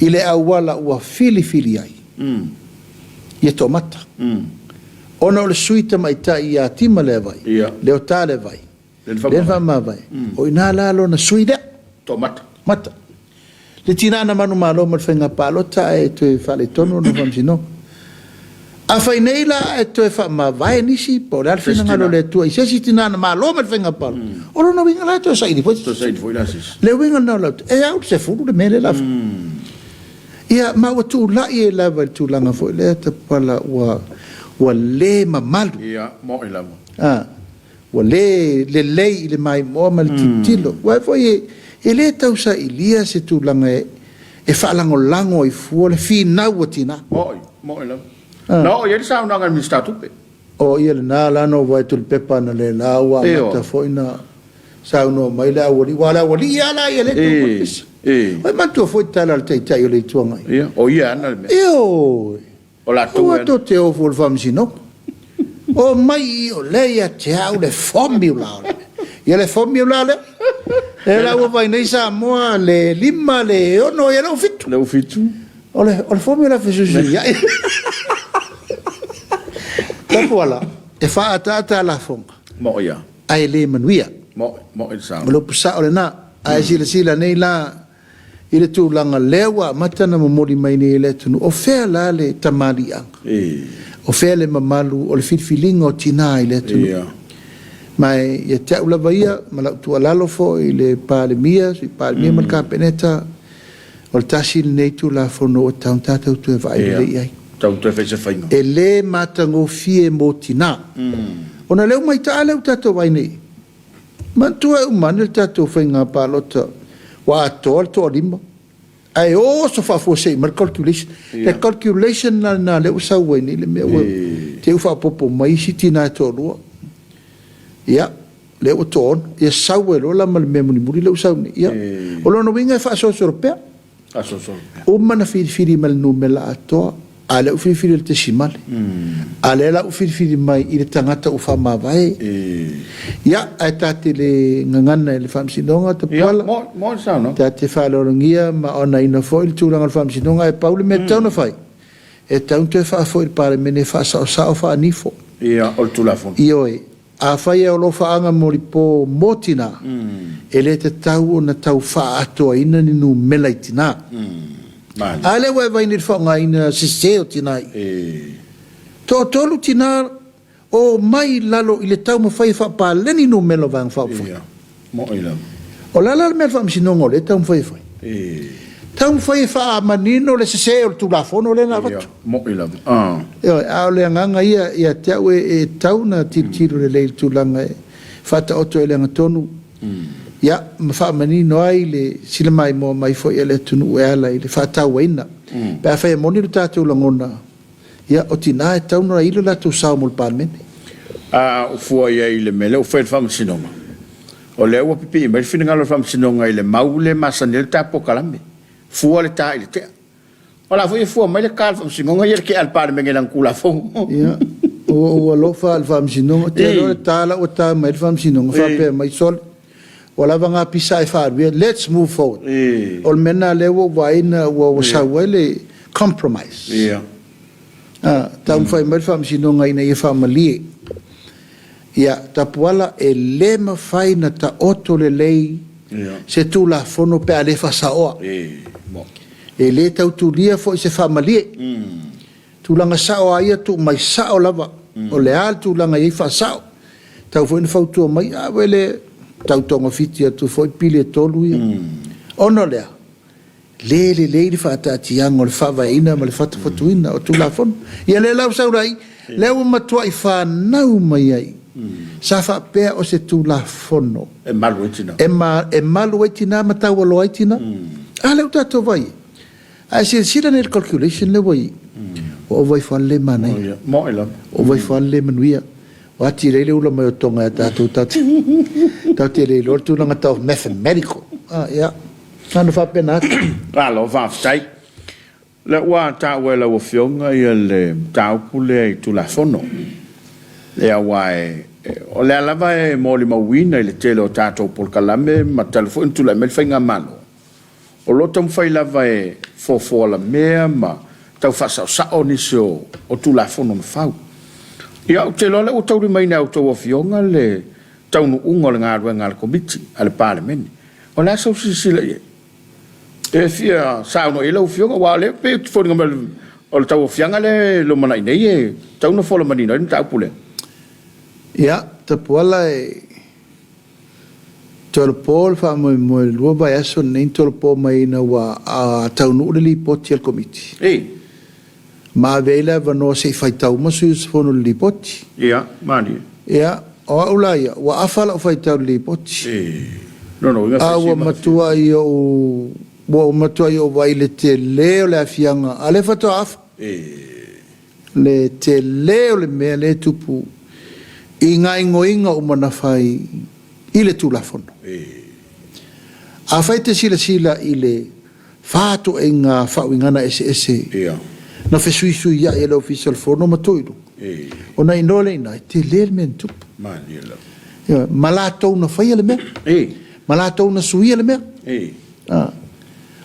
i le auala ua filifili ai ia toamata. Ona o le sui tamaitai ia Timaleavai, Leotalevai, lea na faamavae, o i ina la lona sui lea. Toamata. Mata. Le tina na manumalo ma le faiga palota ae toe faaletonu lona faamasinoga. Afai nei la ae toe faamavae nisi po o le a le finagalo o le Atua i se isi tina na malo ma le faiga palota, o lona uiga la e toe saili foi. Toe saili foi la se isi. Le uiga lena o lau, e au le 10 le mea lea la. Ia, ma ua tulai ai lava i le tulaga foi lea Tapuala ua ua le mamalu. Ia, mo'i lava. A. Ua le lelei i le maimoa ma le tilotilo. Aua foi e le tau sailia se tulaga e faalagolago ai fua le finau a tina. Mo'i, mo'i lava. Na oo i ai le saunoaga a le Minisita o Tupe. O ia lena la na ou vaai atu i le pepa analeila ua amata foi na saunoa mai le aualii, aua o le aualii lava la ia lea e tau mai le pisa. Ua e manatua foi le tala a le Taitai o le Itu Agai. Ia, o ia e ana le mea. Ioe. O latou Aua tou te o fua i le faamasinoga. O mai i i o lea ia te au le formula o le mea. Ia le formula lea. Lea la ua vaai nei Samoa le 5, le 6, ia le 7. Le 7. O le, o le formula fesuisuiai. Tapuala, e faaataata a lafoga. Mo ia. Ae le manuia. Mo, mo i le sao. O le upu sao lena. Ae silasila nei la I le tulaga lea ua amata ona momoli mai nei e le atunuu, o fea la le tamaliiaga? O fea le mamalu o le filifiliga o tina i le atunuu? Ma e ia te au lava ia, ma lau tuualalo foi i le Palemia, Sui Palemia ma le Kapeneta, o le tasi lenei Tulafono ua tatau ona tatou toe vaai lelei i ai. Tatau ona toe fai se faiga. E le matagofie mo tina. Ona o lea ua maita'a lea ua tatou vaai nei. Manatua e uma ane le tatou faiga palota ua atoa le toalima ae oso faafuasei mai le calculation. Le calculation la lena lea ua sau ai nei le mea ua te i ua faaopoopo mai isi tina e toalua. Ia, lea ua toaono. Ia sau ai loa la ma le mea mulimuli lea ua sau nei. Ia, o lona uiga e faasolosolo pea. Uma na filifili mai le numera atoa, a lea ua filifili i le tesimale. A lea la ua filifili mai i le tagata ua faamavae. Ia, ae ta te le gagana i le Faamasinoga, Tapuala. Ta te faaaloalogia ma onaina foi le tulaga o le Faamasinoga, ae pau le mea e tatau ona fai, e tatau ona toe faafoi i le Palemene e faasaosao faanifo. Ia, o le Tulafono. Ioe. Afai e o alofaaga molipo mo tina, e le tatau ona tau faaatoaina ni numela i tina. A lea ua e vaai nei i le faaaogaina sese o tina i. Toatolu tina o mai i lalo i le taumafai e faapaleni numela o Vaega Faaupufai. O le a la le mea a le Faamasinoga o lea e taumafai e fai? Taumafai e faamanino le sese o le Tulafono lea na avatu. Mo'i lava. Ah. Ioe, a o le agaga ia ia te au e tatau ona tilotilo lelei i le tulaga e faataoto ai le agatonu, ia, ma faamanino ai le silamaimoa mai foi a le atunuu e ala i le faatauaina. Pe afai e moni lo tatou lagona, ia, o tina e tatau ona ilo latou sao mo le Palemene. A ou fua i ai i le mea lea ua fai e le Faamasinoga, o lea ua pipii mai le finagalo o le Faamasinoga i le mau lea e masani ai le ta polokalame, fua le ta i le tea. O la foi e fua mai le ta a le Faamasinoga ia le tea a le Palemene i lana Tulafono. Ia, ua ou alofa i le Faamasinoga, ou te iloa le ta la ua ta mai ai le Faamasinoga, faapea mai, Sole, ua lava na pisa e faaluia, let's move forward. O le mea lena lea ua ou vaai na ua sau ai le compromise. A, taumafai mai le Faamasinoga ina ia faamalie. Ia, Tapuala, e le mafai na taoto lelei se Tulafono pe a le faasaoa. E le tau tulia foi se faamalie. Tulaga sao a ia tuu mai sao lava. O le a le tulaga e i ai faasao. Tau foi na fautua mai, a ua le tau togafiti atu foi pili e tolu ia. Ona o le a? Le lelei le faataatiaga o le faavaeina ma le fatufatuina o Tulafono. Ia lea la ua sau la i, lea ua matuai fanau mai ai. Sa faapea o se Tulafono. E malu ai tina. E malu ai tina ma taualoa ai tina. A lea ua tatou vaai i ai. A e silasila nei i le calculation lea ua i ai. Ua ova ifo lava le le manaia. Ua ova ifo lava le le manuia. Ua atili ai le ula mai o Tonga ia tatou tatou te le iloa le tulaga tau mathematical. Ia, na ona faapena atu. Malo faafetai. O lea ua taua e lau Afioga le mataupu lea i Tulafono. Ia aua o lea lava e molimauina i le tele o tatou polokalame ma talu foi ona tulai mai le Faigamalo, o lo o taumafai lava e fofo alamea ma tau faasaosao nisi o Tulafono na fau. Ia ou te iloa o lea ua taulimaina e a outou Afioga le taunuuga o le galuega a le Komiti a le Palemene. O le a sau silasila i ai? E fia saunoa i ai lau Afioga, aua o lea e pei e foliga mai o le tauaofiaga lea e lumanai nei e tatau ona fola manino ai le mataupu lea. Ia, Tapuala e tolopo le faamoemoe i le 2 vaiaso lenei na tolopo mai ina ua taunuu le Lipoti a le Komiti. Ma ave ai le avanoa se i faitau uma sui usufono i le Lipoti. Ia, malie. Ia, o au la ia, ua afa lau faitau i le Lipoti. E, lona uiga A ua matuai ou, ua ou matuai ou vaai i le tele o le aafiaga, a o lea faatoa afa. E. Le tele o le mea lea e tupu i gaoioiga uma na fai i le Tulafono. E. Afai e te silasila i le Fa'ato'aiga fa'auigaga eseese na fesuisuia'i e le Ofisa o le Fono ma tuu i luga. Ona inoa lea ina, e tele le mea na tupu. Ioe, ma latou na faia le mea, ma latou na suia le mea.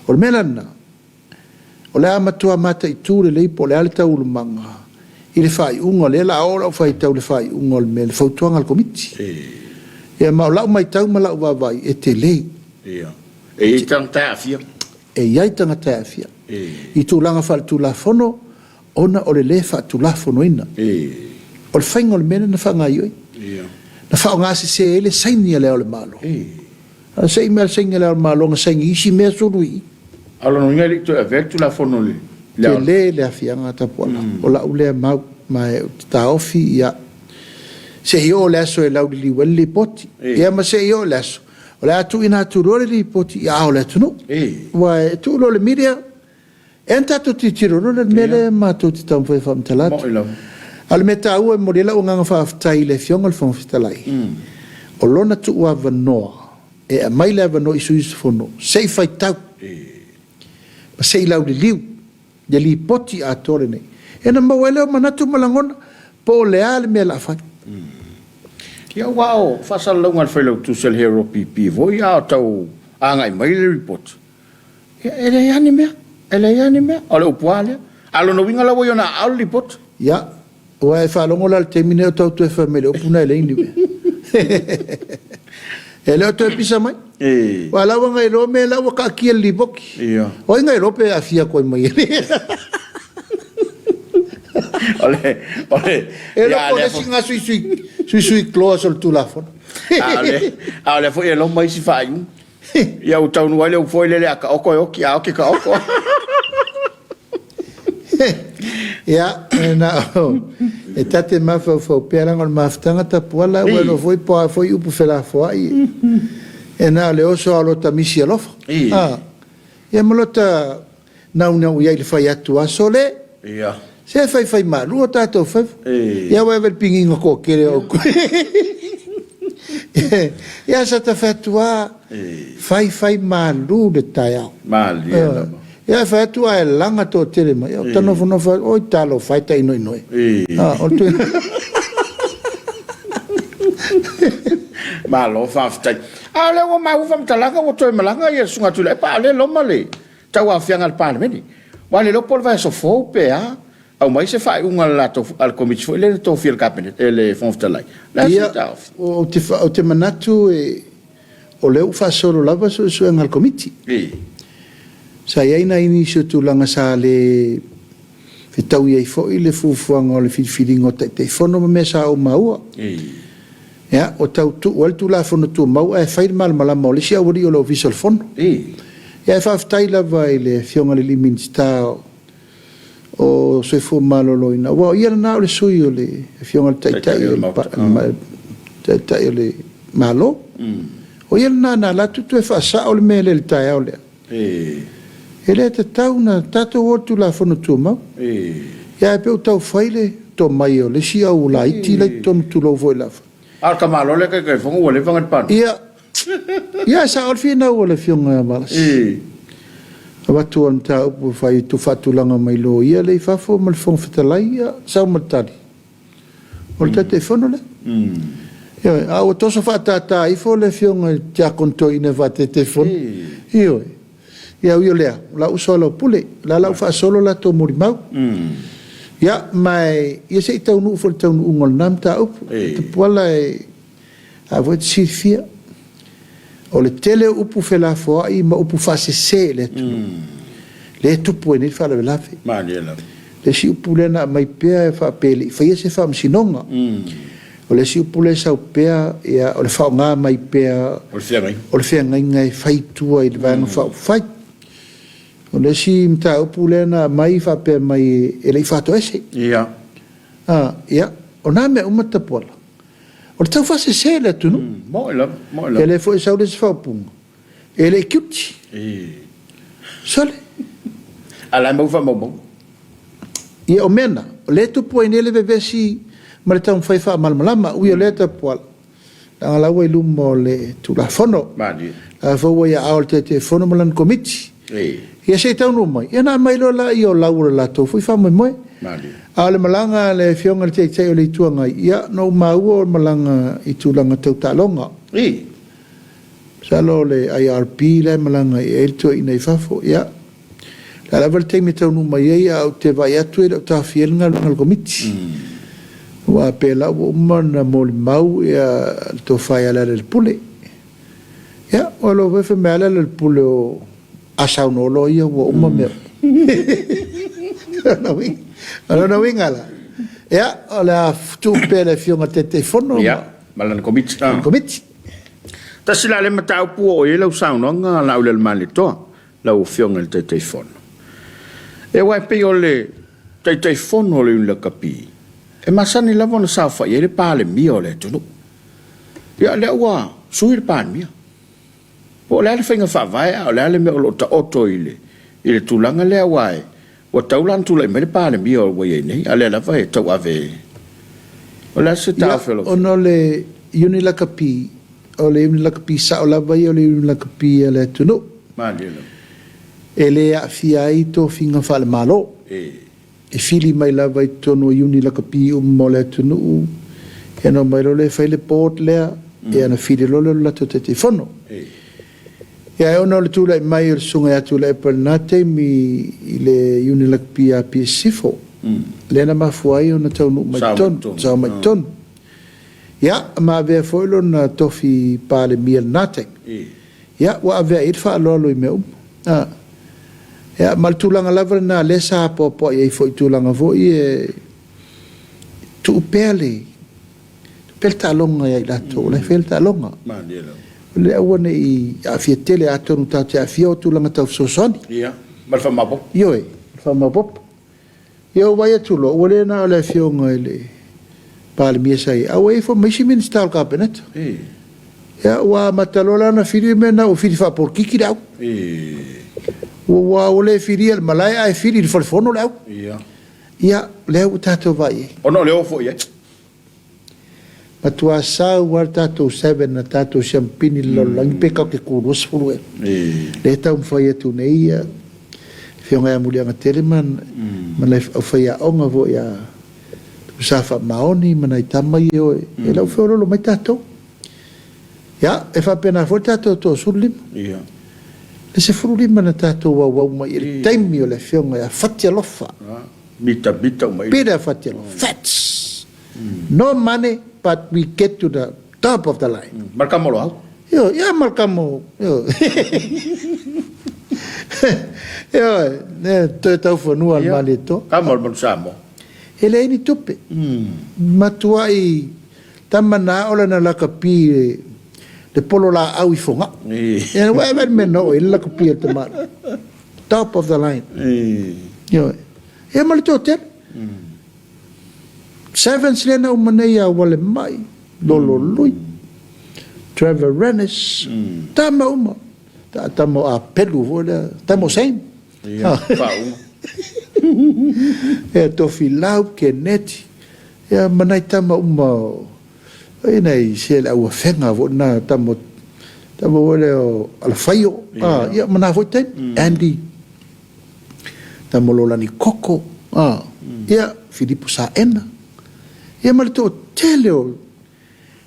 O le mea la lena, o le a matua mataitu lelei po o le a le taualumaga i le faaiuga, o lea o le a oo lau faitau i le faaiuga o le mea, le fautuaga a le Komiti. Ia ma o lau matau ma lau vaavaai, e tele. E i ai tagata e aafia. E i ai tagata e aafia. I tulaga faaletulafono ona o le le faatulafonoina. O le faiga o le mea lea na faagaoioi. Na faaaogasese ai le saini a Le Ao o le Malo. A se i mea le saini a Le Ao o le Malo na saini isi mea sulu i i. A o lona uiga e le i toe avea le Tulafono i Le Ao. Tele le aafiaga a Tapuala. O lau lea mau ma ou te taofi ia se i oo le aso e lauliliu ai le Lipoti. Ia ma se i oo le aso O le a tuuina atu loa le lipoti i aao o le atunuu. Aua e tuu loa i le media, e ana tatou tilotilo loa lea i le mea lea matou te taumafai e faamatala atu. A o le mea taua e momoli ai lau agaga faafetai i le Afioga i le Fofoga Fetalai, o lona tuuavanoa e aumai le avanoa i sui usufono se i faitau ma se i lauliliu le lipoti atoa lenei, ona maua ai lea o manatu ma lagona po o le a le mea o le a fai. Ia aua o faasalalauga a le Failautusi a le Hero PP foi a o tau agai mai le report, ia e leai lava ni mea, e leai lava ni mea. O le upu lava lea. A o lona uiga la ua i ona aao le report. Ia, Ua e faalogo la i le taimi nei o tau toe fai mai le upu na e leai ni mea. E le o toe pisa mai. Aua la ua na iloa mea la ua taatia i le lipoti. O ai na iloa pe aafia atu ai ma ia. O le, o le, E le o le isi na suisui, suisui clause o le Tulafono. A o lea foi e loma isi faaiuga. Ia ua taunuu ai le upu foi lele a taoto e oti, a oti taoto. Ia, na o, e ta te mafaufau pea leaga o le mafutaga tapuala ua iloa foi po o a foi upu felafoai. E na o le oso lava o lota misi alofa. Ia ma lota naunau i ai i le fai atu a sole. Ia. Se faifai malu o tatou faiva. Ia ua ave le pigina toatele o outou. Ia sa ta fai atu a faifai malu le taeao. Malie lava. Ia fai atu ae laga toatele mai. Ia ta nofonofo oi talofa e ta inoino e. O le Malo faafetai. A o lea ua maua faamatalaga ua toe malaga ia le Susuga Tuilaepa a o lea e loma le tauaofiaga a le Palemene. Aua le iloa po o le vaiaso fou pe a, aumai se faaiuga a le latou, a le Komiti foi lea na tofia e le Kapeneta, e le Fofoga Fetalai. O le a se taofi? Ou te, ou te manatu o lea ua faasolo lava suesuega a le Komiti. Sa i ai nai nisi o tulaga sa le fetaui ai foi le fuafuaga o le filifiliga o Taitaifono ma mea sa ou maua. Ia, ua tau tuu ai le Tulafono Tumau ae fai le malamalama o le isi aualii o le Ofisa o le Fono. Ia, ae faafetai lava i le Afioga i le alii Minisita o Soifua Maloloina, aua o ia lena o le sui o le Afioga i le Taitai o le, Taitai o le Malo. O ia lena na alu atu toe faasao le mea lea i le taeao lea. E le tatau ona tatou o i le Tulafono Tumau. Ia ae pei ua tau fai le tomai o le isi au laiti la i totonu tulou foi lava. A o le tamaloa lea Taitaifono ua leva ona i le Palemene. Ia, ia e sao le finau a le Afioga ia Valasi. Avatu o le mataupu e fai faatulaga mai loia lea i fafo ma le Fofoga Fetalai, ia sau ma le tali. O le Taitaifono lea. Ioe, a ua toso faatata ifo le Afioga i le Tiakono Toeaina e faa-Taitaifono. Ioe. Ia ui o lea, o la ua soalaupule, o la la ua faasolo latou molimau. Ia, ma ia se i taunuu foi i le taunuuga o lena mataupu. Tapuala e, a foi e te silafia, o le tele o upu felafoai ma upu faasese i le atunuu, lea e tupu ai nei le faalavelave. Le isi upu lea na aumai pea e faapea e le i faia se faamasinoga. O le isi upu lea e sau pea, ia, o le faaaoga mai pea o le feagaiga e fai i tua i le Vaega Faaupufai. O le isi mataupu lea na aumai faapea mai e le i faatoese. Ia, o na mea uma Tapuala, o le taufaasese i le atunuu. Ia lea foi e sau le isi faaupuga, e le i tiuti. Sole. A o la e maua faamaumauga. Ia o mea na, o lea e tupu ai nei le vevesi ma le taumafai e faamalamalama. Ui o lea Tapuala, leaga o la ua i luma o le Tulafono. Malie. La foi ua i aao o le Taitaifono ma lana Komiti. Ia se i taunuu mai, ia ona aumai loa lea o lau o le latou foi faamoemoe. Malie. A o le malaga a le Afioga i le Taitai o le Itu Agai, ia na ou maua o le malaga i tulaga tau taaloga. Masalo o le IRP la e malaga i ai le toeaina i fafo. Ia, o le a lava le taimi e taunuu mai ai, ae ou te vaai atu e le o taofia ai le galuega a le Komiti. Aua pei o la ua uma ona molimau le tofa ia Lealailepule. Ia, ua iloa foi fai mai lava Lealailepule o a saunoa loa ia ua uma mea uma. O lona uiga la, ia, o le a tuu pea i le Afioga i le Taitaifono ma lana Komiti. Komiti. Tasi la lea mataupu ua oo i ai lau saunoaga Laaulialemalietoa, lau Afioga i le Taitaifono. E aua e pei o le Taitaifono o le Iuni Lakapi, e masani lava ona saofai ai le Palemia o le atunuu. Ia, lea ua sui le Palemia. Po o le a le faiga faavae a o le a le mea o lo o taoto i le i le tulaga lea aua e ua tatau la ona tulai mai le Palemia ua i ai nei, a o lea lava e tauave e. O le a se taofi o lau Afioga? Ona o le Iuni Lakapi, o le Iuni Lakapi sao lava ia o le Iuni Lakapi a le atunuu. Malie lava. E le aafia ai tofiga faale-Malo. E fili mai lava i totonu o iuni lakapi uma o le atunuu, ia ona omai loa lea e fai le board lea, ia ona fili loa lea o le latou Taitaifono. Ia ae ona o le tulai mai o le Susuga ia Tuilaepa i lena taimi i le iuni lakapi ia Apia Sisifo, lea na mafua ai ona taunuu mai totonu, sao mai totonu. Ia ma avea foi lona tofi Palemia i lena taimi. Ia, ua avea i ai le faaaloalo i mea uma. A. Ia, ma le tulaga lava lena lea sa apoapoai ai foi i tulaga foi e tuu pea le tuu pea le taaloga ia i latou o la e faia le taaloga. Malie lava. O le aua ne i aafia tele, atonu tatou te aafia o tulaga tau fesoasoani. Ia, ma le faamaopoopo. Ioe, ma le faamaopoopo. Ia ou vaai atu loa, ua le na o le Afioga i le Palemia sa i ai, a ua i ai foi ma isi Minisita o le Kapeneta. Ia, ua amata loa la ona fili le mea lena, ua fili faapolokiki le au. Ua ua le filia i le malae ae fili i le falefono le au. Ia, lea ua tatou vaai i ai. Ona o le o foi i ai. Matua sau lava le tatou seven a tatou siamupini i le lalolagi pe tatou te tu 20 ea. Lea e taumafai atu nei le Afioga ia Muliagatele ma nai aufaiaoga foi ia Tupusa Faamaoni ma nai tama ia e o e lau feoloolo mai tatou. Ia, e faapena foi le tatou 35. Le 15 na tatou auau mai i le taimi o le Afioga ia Fatialofa. Mitamita uma i. Peter Fatialofa. Fats! No money but we get to the top of the line. Ma le kamo o Loau. Ioe, ia ma le kamo, ioe. Ioe, ne, toe tau fanua le Malietoa. Kamo o le Manu Samoa. E leai ni tupe. Matuai tama na ao lana lakapi i le polo laau i Fogaa. Ia, ua e vaai i le mea na oo i ai le lakapi a le tamaloa. Top of the line. Ioe. Ia ma le toatele. Sevens lea na uma nei ia Walemai, Lololui, Trevor Rennes, tama uma. Tama o Apelu foi lea, tama o Shane. Ia, faauma. Ia, Tofilau, Keneti, ia ma nai tama uma o, ai nai se le au afega foi na tama, tama foi lea o Alafaio, ah, ia ma na foi taimi, Andy, tama o Lolani Koko, ah, ia, Filipo Saena, ia ma le toatele o,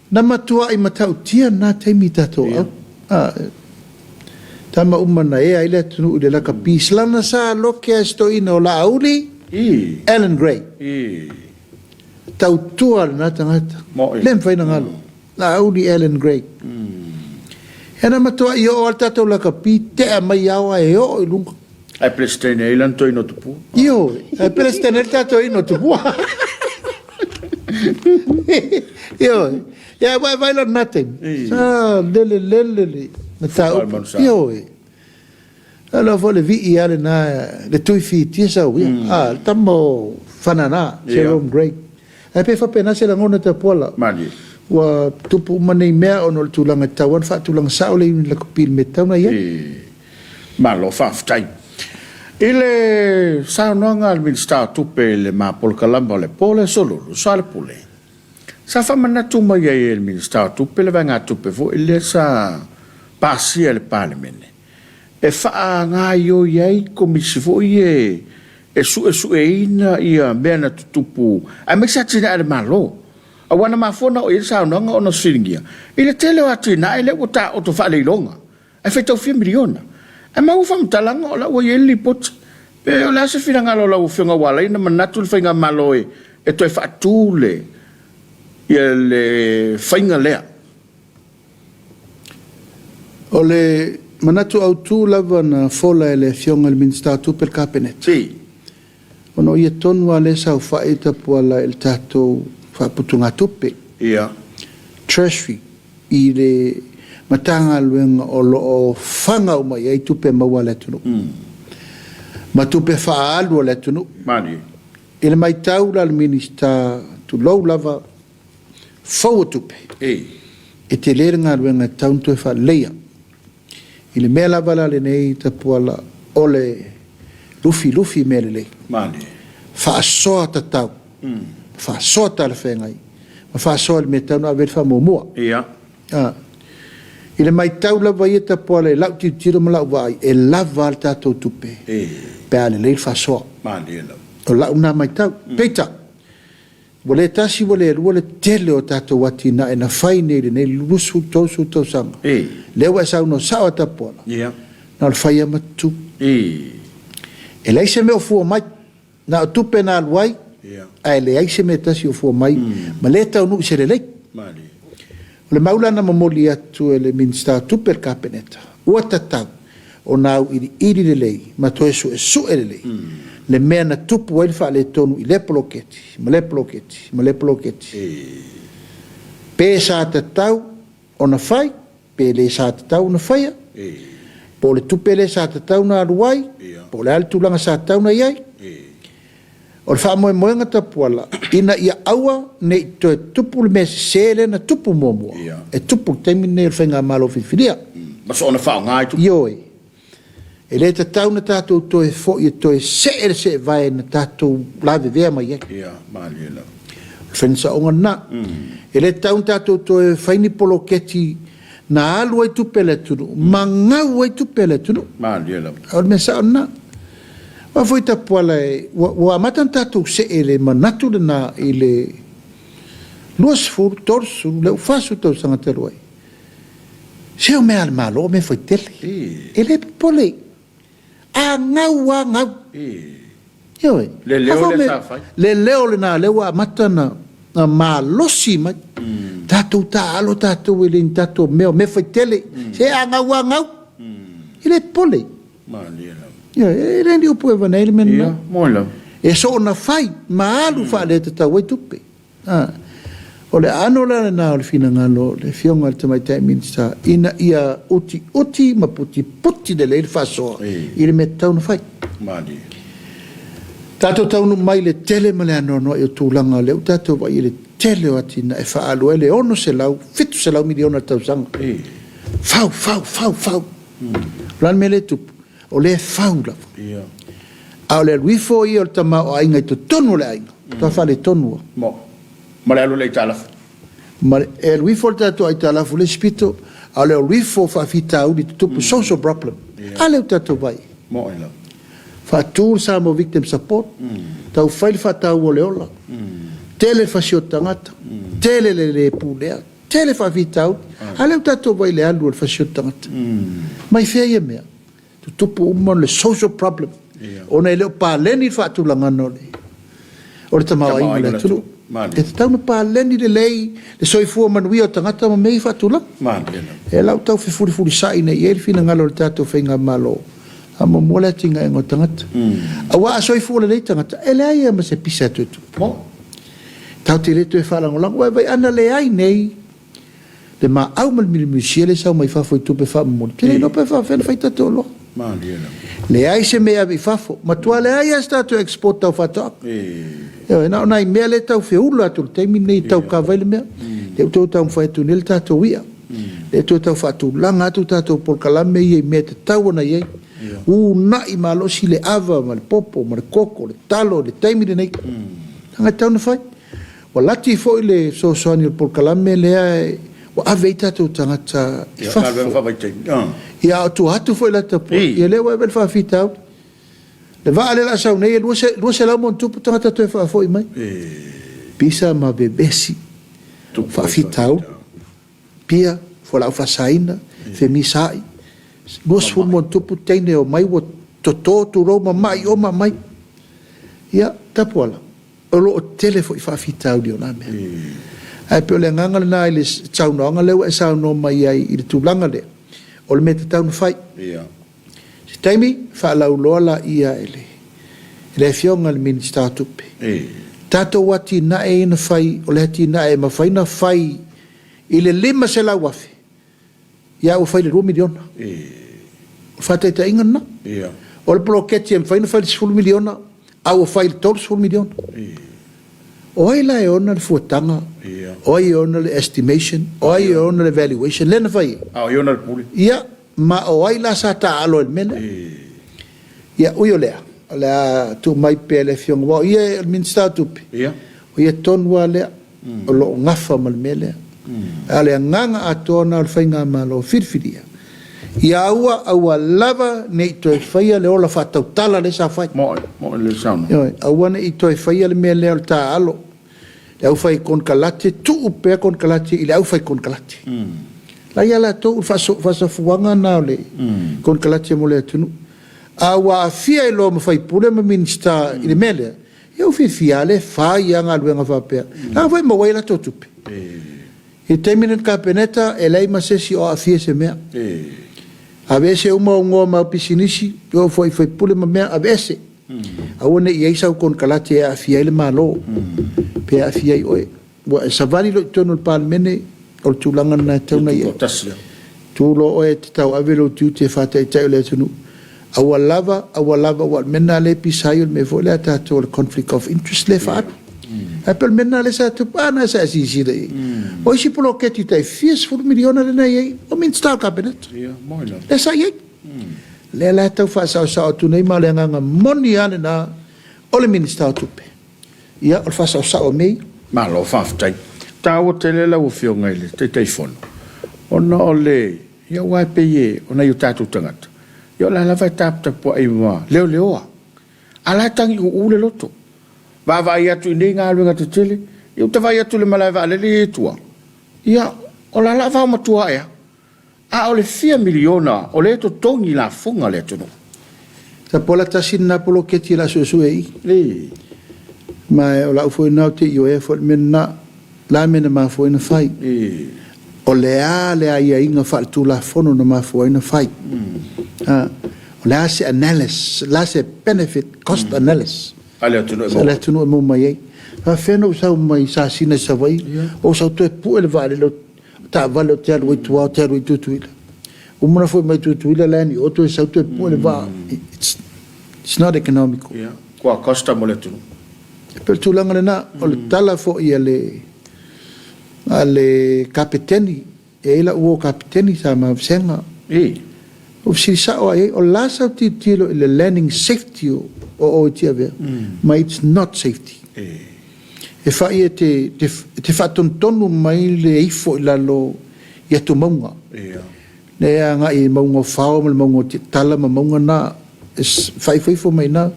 Na matuai matautia lena taimi i tatou au. A, tama uma na ea ai le atunuu i le lakapi lana sa loke a si toeaina o Laauli, Allan Gray. Tautua lena tagata. Le mafai na galo. Laauli Allan Gray. Ia na matuai oo lava le tatou lakapi, tea mai ao ae oo i luga. Ae Peresetene ai lana toeaina o Tupua. Ioe, ae Peresetene ai le tatou toeaina o Tupua. Ioe, ia ua e vaai la i lena taimi, sa lele lele le mataupu. Ioe, a foi le vii lava lena, le tui fitia sauia, a, le tama o Fanana, Jerome Gray. Ae pei e faapena se lagona Tapuala. Malie. Ua tupu uma nei mea ona o le tulaga e tatau lava ona faatulaga sao le unit lakapi i le mea e tatau ona i ai. Malo faafetai. I le saunoaga a le Minisita o Tupe i le ma polokalama o le po le Aso Lulu, Soalepule, sa faamanatu mai ai e le Minisita o Tupe le vaegatupe foi lea sa pasia e le Palemene e faagaoioi ai komisi foi ia e suesueina ia mea na tutupu aemaise atinae a le Malo. Aua na mafua ona oo i ai le saunoaga ona fesiligia i le tele o atinae lea ua taoto faaleiloga ae faitau fia miliona. Ae maua faamatalaga o la ua i ai le lipoti. Pe o le a se finagalo o lau Afioga ua ala ai ona manatu le Faigamalo e toe faatu le ia le faiga lea? O le manatu autu lava na fola e le Afioga i le Minisita o Tupe i le Kapeneta, ona o ia tonu lava lea e saofai i Tapuala i le tatou faaputugatupe, Treasury, i le Matagaluega o lo o faga uma i ai tupe maua a le atunuu ma tupe faaalu a le atunuu. I le matau la a le Minisita, tulou lava, fou o tupe, e tele le galuega e tatau ona toe faaleleia. I le mea lava la lenei Tapuala, o le lufilufi mea lelei, faasoa tatau, faasoa talafeagai, ma faasoa i le mea e tatau ona ave i ai le faamuamua. I le matau lava ia Tapuala i lau tilotilo ma lau vaai, e lava lava le tatou tupe pe a lelei le faasoa. O lau lena matau. Peitai, Ua le tasi ua le lua le tele o tatou atinae na fai nei i lenei 20, 30 tausaga. Lea ua e saunoa sao a Tapuala, na o le fai lava ma tutu. E leai se mea o fua mai, na o tupe na alu ai, ae leai se mea e tasi o fua mai ma le taunuu i se lelei. O le mau la na momoli atu e le Minisita o Tupe i le Kapeneta, ua tatau ona auiliili lelei ma toe suesue lelei le mea na tupu ai le faaletonu i lea poloketi ma lea poloketi ma lea poloketi. Pe sa tatau ona fai, pe le sa tatau ona faia, po o le tupe lea sa tatau ona alu ai, po o le a le tulaga sa tatau ona i ai. O le faamoemoega tapuala, ina ia aua ne i toe tupu le mea sese lea na tupu muamua, e tupu i le taimi lenei o le Faigamalo Filifilia. Ma soona faaaoga ai tupe. Ioe. E le tatau ona tatou toe foi e toe see le seevae na tatou lavevea mai ai. Ia, malie lava. O le faiga saoga lena. E le tatau ona tatou toe fai ni poloketi na alu ai tupe a le atunuu ma gau ai tupe a le atunuu. Malie lava. O le mea sao lena. Aua foi Tapuala e, ua, ua amata ona tatou see i le manatu lena i le 20, 30, lea ua 40 tausaga talu ai. Se o mea a le Malo o mea faitele. E le popole. A gau a gau. Ioe. Le leo lea sa fai. Le leo lena lea ua amata ona malosi mai. Tatou taaalo tatou e le ni tatou mea o mea faitele. Se a gau a gau. E le popole. Malie lava. Ioe, e le ni upu e avane ai le mea lena. Ia, moe lava. E soona fai ma alu faaletatau ai tupe. A, o le aano la lena o le finagalo o le Afioga i le Tamaitai Minisita ina ia utiuti ma putiputi lelei le faasoa i le mea tatau ona fai. Malie. Tatou taunuu mai i le tele ma le anoanoai o tulaga lea ua tatou vaai i le tele o atinae e faaalu ai le 600, 700 miliona i le tausaga. Fau, fau, fau, fau. O le a le mea lea e tupu? O lea e fau lava. A o le alu ifo ia o le tamaoaiga i totonu o le aiga, matua faaletonu lava. Mo, ma le alu o le aitalafu. Ma le, e alu ifo le tatou aitalafu i le isi pito, a o le alu ifo o faafitauli tutupu, social problem. A lea ua tatou vaai i ai. Mo e lava. Faatu le Samoa Victim Support, tau fai le faataua o le ola, tele le fasioti tagata, tele le le pulea, tele faafitauli. A lea ua tatou vaai i le alu o le fasioti tagata. Mai fea ia mea? Tutupu uma le social problem ona e le o paleni le faatulagana o le o le tamaoaiga o le atunuu. E tatau ona paleni lelei le soifua manuia o tagata ma mea ia faatulaga. E lau tau fefulifulisai nei i ai le finagalo o le tatou faigamalo, faamuamua le atinaega o tagata. Aua a soifua lelei tagata, e leai lava ma se pisa e toe tupu. Tatou te le toe faalagolago. Aua e vaai ana leai nei Le maau ma le miumiusia lea e sau mai fafo i tupe faamomoli, ou te le iloa pe faafefea ona fai tatou oloa. Leai se mea e ave i fafo. Matua leai lava se tatou export tau faatoaga. Ioe, na o nai mea lea e tau feula atu i le taimi lenei e tau kava ai le mea. Lea ua toe taumafai atu nei le tatou i'a. Lea ua toe tau faatulaga atu tatou polokalame ia i mea e tatau ona i ai. Uunai malosi le ava ma le popo ma le koko, le talo i le taimi lenei. Leaga e tatau ona fai. Ua lati foi le fesoasoani o le polokalame lea ua ave ai tatou tagata i fafo. Ia, a o tua atu foi i la tapuai, ia lea ua ave le faafitauli. Le vaa lea o le a sau nei, e 200 ma ono tupu tagata toe faafoi mai. Pisa ma vevesi, faafitauli. Pia, fualaau faasaina, femisaai, 20 ma ono tupu teine e omai ua toto, tulou, mamai o mamai. Ia, Tapuala. O lo o tele foi faafitauli o na mea. Ae pei o le agaga lena i le saunoaga lea ua e saunoa mai ai i le tulaga lea, o le mea tatau ona fai. Se taimi faalauiloa laia e le le Afioga i le Minisita o Tupe. Tatou atinae ia na fai, o le atinae e mafai ona fai i le $500,000, Ia ua fai le $2 miliona. O le faataitaiga lena. O le poloketi e mafai ona fai i le $10 miliona, a ua fai i le $30 miliona. O ai la e ona le fuataga? O ai e ona le estimation? O ai e ona le valuation? Lea na fai ai. A o ai e ona le pule? Ia, ma o ai la sa taaalo ai i le mea lea? Ia, ui o lea, o le a tuu mai pea i le Afioga, aua o ia o le Minisita o Tupe, o ia tonu lava lea. o lo o gafa ma le mea lea. A o le agaga atoa lena o le Faigamalo filifilia, ia aua, aua lava ne i toe faia le ola faatautala lea sa fai. Moe, moe le saunoaga. Ioe, aua ne i toe faia le mea lea o le taaalo, le aufai konekarate, tuu pea konekarate i le aufai konekarate. La ia latou o le faasafuaga lena o le konekarate mo le atunuu. A ua aafia ai loa ma faipule ma Minisita i le mea lea, Ia ua fiafia lava le fai a galuega faapea. Leaga foi e maua ai a latou tupe. I le taimi lenei i le Kapeneta, e leai ma se isi o aafia i se mea. Aveese uma ou igoa ma au pisinisi, e oo foi i faipule ma mea, aveese. Aua ne i i ai sau konekarate e aafia ai le Malo, pe aafia ai oe. Ua e savali loa i totonu o le Palemene, o le tulaga lena e tatau ona i ai. Tu loa oe e te tauave lou tiute e faataitai o le atunuu. Aua lava, aua lava, aua o le mea lena lea e pisa ai o le mea foi lea a tatou o le conflict of interest lea e faaalu. Ae pei o le mea lena lea sa tupu, a na sa e silasila i ai. O isi poloketi tai fia sefulu miliona lea na i ai, o Minisita o le Kapeneta. Lea sa i ai. Lea la e tau faasaosao atu nei ma o le agaga moni lava lena o le Minisita o Tupe. Ia, o le faasaosao o mea ia. Malo faafetai. Taua tele lau Afioga i le Taitaifono, ona o le, ia aua e pei e, o nai o tatou tagata, ia o la lava e taputapuai ma leoleoa, a la e tagiuu le loto. Vaavaai atu i nei galuega tetele, ia ou te vaai atu i le malae vaalele ia i tua, ia o la la vaomatua ae lava. A o le fia miliona o lea e totogi lafoga a le atunuu. Tapola tasi lena poloketi o le a suesue i i. Ma o lau foi lena ou te ioea foi i le mea lena. O le a le mea na mafua ai ona fai? O le a le aiaiga faaletulafono na mafua ai ona fai? O le a se analysis, o le a se benefit cost analysis a le atunuu e maua mai ai? E faapefea ona ou sau mai Sasina i Savaii, ou sau toe pue le vaalele o taavale ou te alu ai tua, ou te alu ai Tutuila. Uma ona foi mai Tutuila land i o toe sau toe pue le vaa. It's, it's not economical. Yeah. Kua costa mo le atunuu. E pei o le tulaga lena, o le tala foi a le, a le kapeteni, e i ai lau uo kapeteni sa ma vasega. I. Ua fesili sao lava i ai, o le a sau tilotilo i le landing safety o o i Tiavea? Ma it's not safety. E fai e te, te, te faatonutonu mai le ifo i lalo i atumauga. Lea e agai i mauga o Fao ma le mauga o Tiatala ma mauga na, e faaifoifo mai i ina.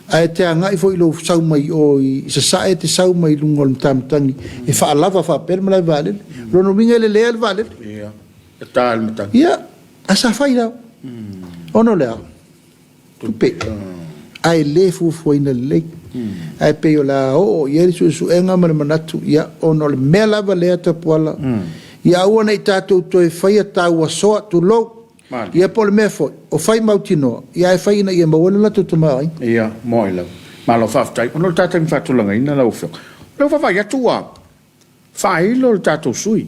Ae te agai foi i lou sau mai o i Sasae, e te sau mai luga o le matamatagi e faalava faapea le malae vaalele. O lona uiga e lelea le vaalele. E ta i le matagi. Ia, ae sa fai la. Ona o le a? Tupe. Ae le fuafuaina lelei. Ae pei o le a oo i ai le suesuega ma le manatu, ia, ona o le mea lava lea Tapuala, ia aua ne i tatou toe faia taua soa, tulou, ia po o le mea foi, o fai mautinoa, ia ae fai ina ia maua ai le latou tamaoaiga. Ia, moe lava. Malo faafetai. Ona o le ta taimi faatulagaina lau Afioga, o lea ua vaavaai atu ua faailo le tatou sui.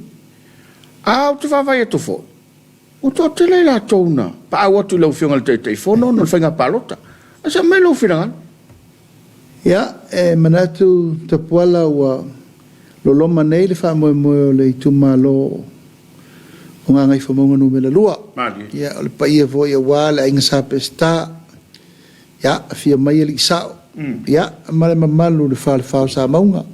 A ou te vaavaai atu foi, ua toatele i latou na paau atu i lau Afioga i le Taitaifono ona o le faiga palota. Ae se aumai lou finagalo. Ia, e manatu Tapuala ua loloma nei le faamoemoe o le itumalo o Gagaifomauga Numera 2. Ia, o le paia foi aua le Aiga Sa Peseta, Ia, afio mai Alii Sao, ia, ma le mamalu i le Falefa o Samauga.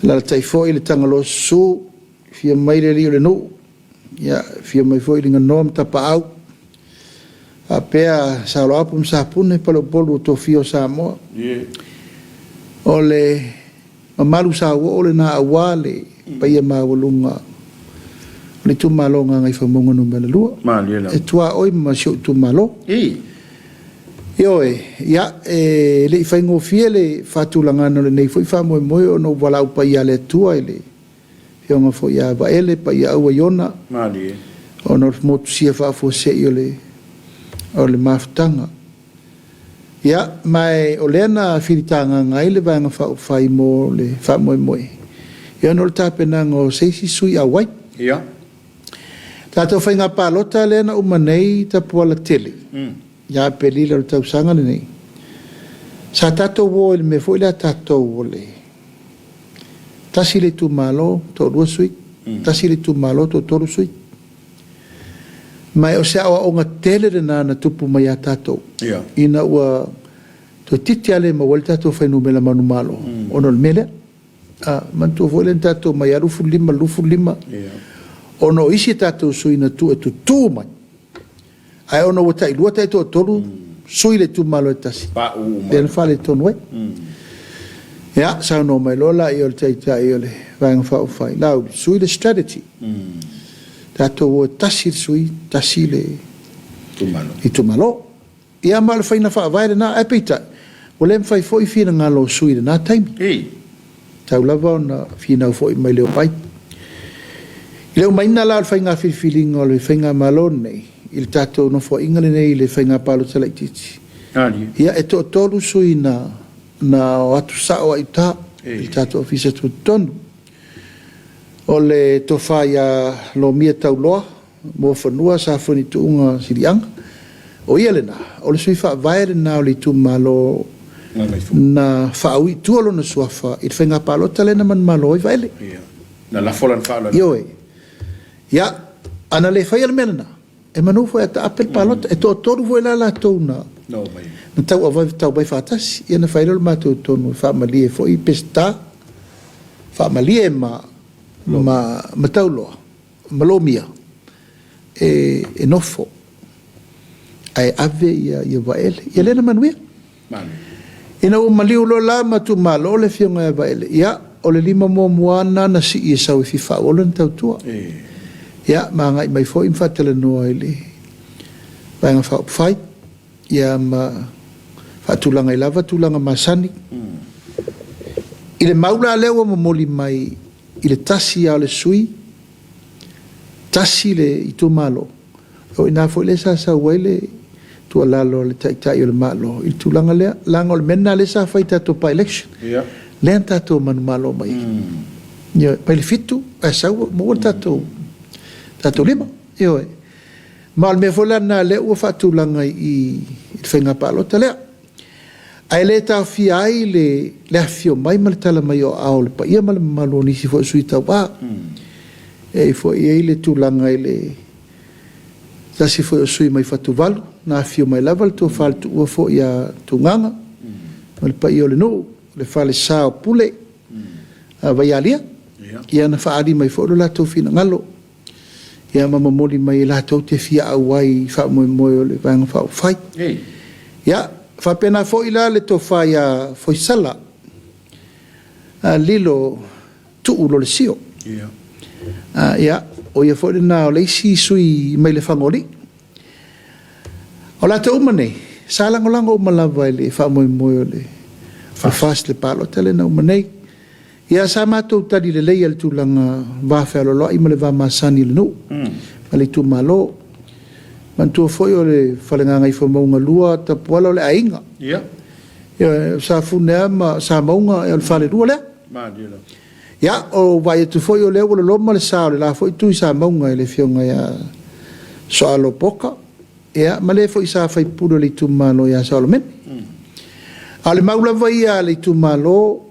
Alaalatai foi le Tagaloa Susu, afio mai le Alii o le nuu, ia, afio mai foi Liganoa ma Tapaau, faapea Saloapu ma Sapune, Paleupolu o Tofia o Samoa. O le Mamalu sauoo lena aua le paia maualuga o le itumalo o Gagaifomauga Nu.2. E tuaoi ma si ou itumalo. Ioe, ia, e le i faigofie le faatulagaga o lenei foi faamoemoe ona ua valaau paia a le Atua i le Afioga foi ia Vaele Paiaaua Iona ona o le motusia faafuasei o le mafutaga. Ia, ma o lea na filitagaga ai le Vaega Faaupufai mo le faamoemoe, ia ona o le tapenaga o se isi sui auai. Ia. Tatou faiga palota lea na uma nei Tapuala tele, ia Aperila o le tausaga lenei, sa tatou o i le mea foi lea tatou o le tasi le itumalo, toalua sui, tasi le itumalo, toatolu sui. Ma o se aoaoga tele lena na tupu mai ia tatou, ina ua toeitiiti lava le maua ai le tatou fuainumera manumalo ona o le mea lea. A, manatua foi lea na tatou omai lava 25, 25, ona o isi a tatou sui na tuu e tutu mai, Ae ona ua tailua taitoatolu sui le itumalo e tasi, lea na faaletonu ai. Ia, saunoa mai loa laia o le taitai o le Vaega Faaupufai, Laauli, sui le strategy. Tatou o e tasi le sui, tasi le itumalo. Ia ma o le faiga faavae lena, ae peitai, ua le mafai foi finagalo o sui i lena taimi. Tau lava ona finau foi mai le omai. I le umaina la o le faiga filifiliga o le faigamalo lenei i le tatou nofoaiga lenei i le faiga palota laitiiti, ia e toatolu sui na na o atu sao lava i uta i le tatou ofisa tutotonu. O le tofa ia Lomia Tauloa Muafanua Safoni Tuuga Siliaga, o ia lena, o le sui faavae lena o le itumalo na faaui i tua lona suafa i le faiga palota lea na manumalo ai Vaele. Na lafo lana faaaloalo. Ioe. Ia, a na le faia le mea lena, e manu foi a taape le palota. E toatolu foi la latou na na tauavave tau mai faatasi. Ia na fai lea o le matou tonu e faamalie foi Peseta, faamalie ma ma Tauloa. ma Lomia e nofo ae ave ia Vaele. Ia lea na manuia. Ina ua maliu loa la ma tuumalo le afioga ia Vaele, ia o le lima muamua lava lena na sii e sau e fia faaauau lana tautua. Ia ma agai mai foi ma faatalanoa i le Vaega Faaupufai, ia ma faatulaga ai lava tulaga masani. I le mau la lea ua momoli mai i le tasi lava o le sui, tasi le itumalo, o i ina foi lea sa sau ai le tuualalo a le Taitai o le Malo i le tulaga lea, leaga o le mea lena lea sa fai i tatou by-election, lea na tatou manumalo mai ai. Ioe, mai le fitu ae sau ua maua le tatou, tatou lima. Ioe. Ma o le mea foi la lena lea ua faatulaga i i le faiga palota lea. Ae le taofia ai le le afifio mai ma le tala mai o aao o le paia ma le mamalu o nisi foi o sui tauva. E i ai foi i ai le tulaga i le Tasi foi o sui mai Fatuvalu, na afio mai lava le Tofa a le Tuua foi ia Tugaga ma le paia o le nuu, le falesa o Pule, a Vaialia, ia na faaali mai foi lo latou finagalo, ia ma momoli mai e latou te fia auai i faamoemoe o le Vaega Faaupufai. Ia, faapena foi la le Tofa ia Foisala Lilo Tuu Lolesio. Ia, o ia foi lena o le isi sui mai Lefagaoalii. O latou uma nei, sa lagolago uma lava i le faamoemoe o le FAST le palota lea na uma nei. Ia, sa matou tali lelei i le tulaga va fealoaloai ma le va masani i le nuu ma le itumalo. Manatua foi o le Fale Gagaifomauga 2 Tapuala o le aiga. Ia, o Safune lava ma Samauga, o le falelua lea. Ia, o vaai atu foi o lea ua loloma le sa o le la foi itu i Samauga i le afioga ia Soalo Poka, ia, ma le foi sa faipule o le itumalo ia Saolomene. A o le mau lava ia a le itumalo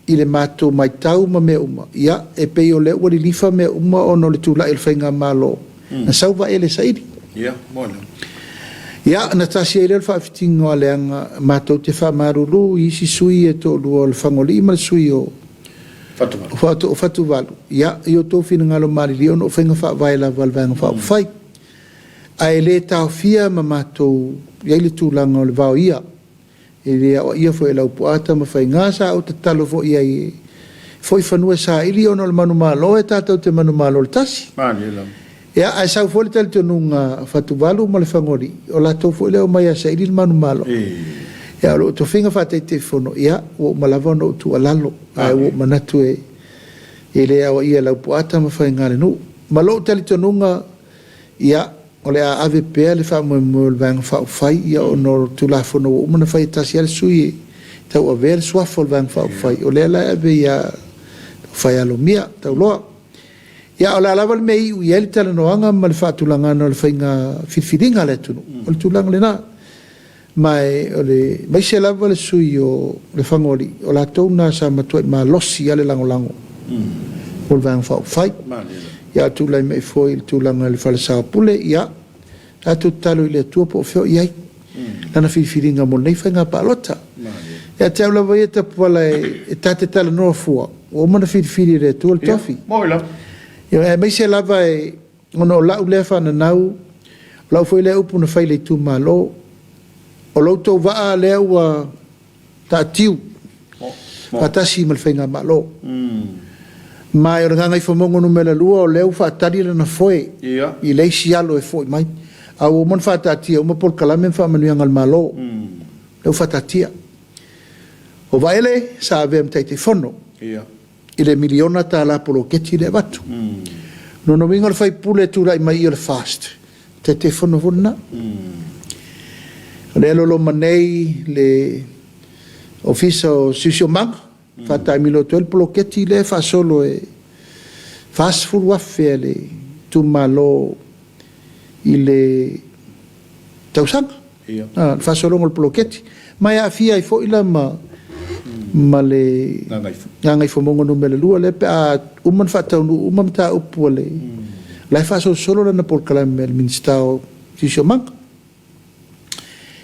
i le matou matau ma mea uma, ia, e pei o lea ua lilifa mea uma ona o le tulai o le faigamalo, na sau Vaele e saili. Ia, ona tasi ai lea o le faafitiga o Aleaga, matou te faamalulu i isi sui e toalua o Lefagaoalii ma le sui o Fatuvalu, ia, i outou finagalo malilie ona o faiga faavae lava a le Vaega Faaupufai. Ae le taofia ma matou i ai le tulaga o le vaoia. E le aoaia foi e Laupua Tamafaiga sa ou tatalo foi i ai e foi fanua e saili ona o le manumalo e tatou te manumalo le tasi. Ia, ae sau foi le talitonuga a Fatuvalu ma Lefagaoalii, o latou foi lea e omai e saili le manumalo. Ia, o lou tofiga faa-Taitaifono, ia, ua uma lava ona ou tuualalo, ae ua ou manatu e le aoaia e Laupua Tamafaiga le nuu. Ma lou talitonuga, ia, o le a ave pea le faamoemoe o le Vaega Faaupufai, ia, ona o le Tulafono ua uma ona fai e tasi lava le sui e tauavea le suafa o le Vaega Faaupufai, o lea la e ave ia Faialomia Tauloa. Ia, o le a lava le mea e iu i ai le talanoaga ma le faatulagaga o le faiga filifiliga a le atunuu, o le tulaga lena. Ma o le aemaise lava le sui o Lefagaoalii, o latou na sa matuai malosi lava le lagolago mo le Vaega Faaupufai. Ia, a tulai mai foi i le tulaga i le falesa o Pule, ia, tatou tatalo i le Atua po o fea o i ai lana filifiliga mo lenei faiga palota. Ia te au lava ia Tapuala e ta te talanoa fua, ua uma ona filifili e le Atua le tofi. Ia, aemaise lava e ona o lau lea faananau, o lau foi lea upu na fai i le itumalo, o lo outou vaa lea ua taatiu faatasi ma le faigamalo. Ma o le Gagaifomauga Nu.2 o lea ua faatali lana foe i le isi alo e foi mai. A ua uma ona faataatia uma polokalame ma faamanuiaga a le Malo. Lea ua faataatia. O Vaele sa avea ma Taitaifono i le miliona tala poloketi lea e avatu. Lona uiga o le faipule e tulai mai i o le FAST, Taitaifono foi lena. O lea e loloma nei le Ofisa o Siosiomaga, faataamilo atu ai le poloketi lea e faasolo e $40,000 a le itumalo i le tausaga. Le faasologa o le poloketi. Ma e aafia ai foi la ma ma le Gagaifomauga Nu.2 lea pe a uma ona faataunuu uma mataupu a le la e faasolosolo lana polokalame a le Minisita o Siosiomaga.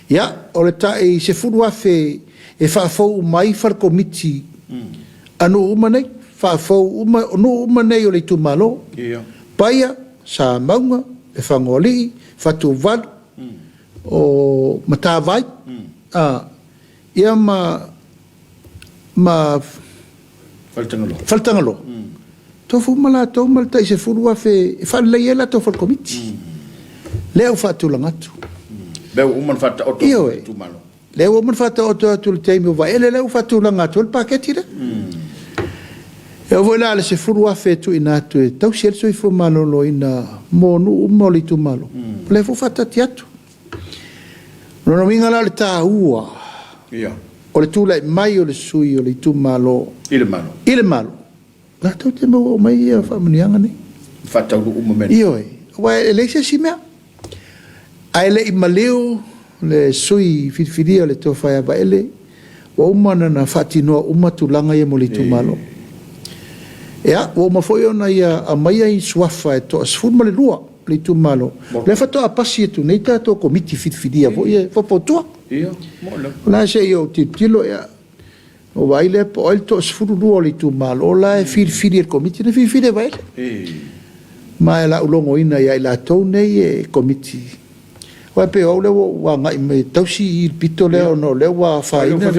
Ia, o le tai $10,000 e faafou uma ai fale komiti a nuu uma nei, faafou uma nuu uma nei o le itumalo. Paia, Samauga, Lefagaoalii, Fatuvalu, o Matavai, ia ma ma Faletagaloa. Faletagaloa. Tofu uma latou ma le tai $10,000 e faalelei ai latou fale komiti. Lea ua faatulaga atu. Lea ua uma ona faataoto atu i le itumalo. Lea ua uma ona faataoto atu i le taimi o Vaele, lea ua faatulaga atu ai le paketi lea. E oo foi la i le $10,000 e tuuina atu e tausi ai le soifua maloloina mo nuu uma o le itumalo, o lea foi ua faataatia atu. O lona uiga la o le taua o le tulai mai o le sui o le itumalo i le Malo. I le Malo. Latou te maua uma ai ia faamanuiaga nei. Faataunuu uma mea nei. Ioe, aua e leai se isi mea. Ae le i maliu le sui filifilia o le Tofa ia Vaele, ua uma ona na faatinoa uma tulaga ia mo le itumalo. Ia, ua uma foi ona ia aumaia i suafa e toa 12. le itumalo, lea faatoa pasi atu nei tatou Komiti Filifilia foi e faufautua. O la se i ou tilotilo, ia, ona ou vaai lea po o ai le toa-12 o le itumalo la e filifili e le Komiti, na filifili e Vaele. Ma e lau logoina ia i latou nei e Komiti. Aua e pei o au lea ua ou agai mai e tausi i le pito lea ona o lea ua afaina.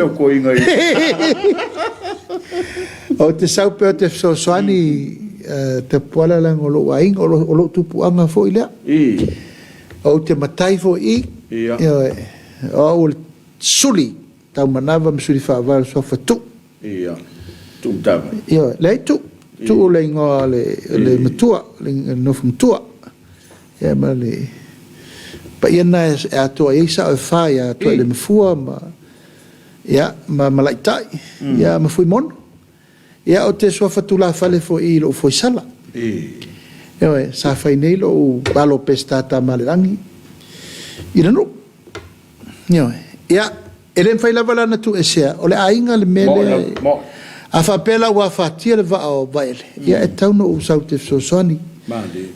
Ou te sau pea ou te fesoasoani Tapuala leaga o lou aiga, o lou tupuaga foi lea. Ou te matai foi i i, ioe, o au o le suli taumanava ma suli faavae o le suafa Tuu. Ioe, leai Tuu, Tuu le igoa o le matua, le nofo matua. Ia ma le paia lena e atoa i ai sao e fa ia Tuailemafua ma, ia, ma Malaitai, ia ma Fuimono. Ia ou te suafa tulafale foi i lou foisala. Ioe, sa fai nei lou alo o Peseta Tamalelagi i le nuu. Ioe. Ia, e le mafai lava la ona tuuesea, o le aiga le mea lea. A faapea la ua afatia le vaa o Vaele, ia e tatau ona ou sau ou te fesoasoani.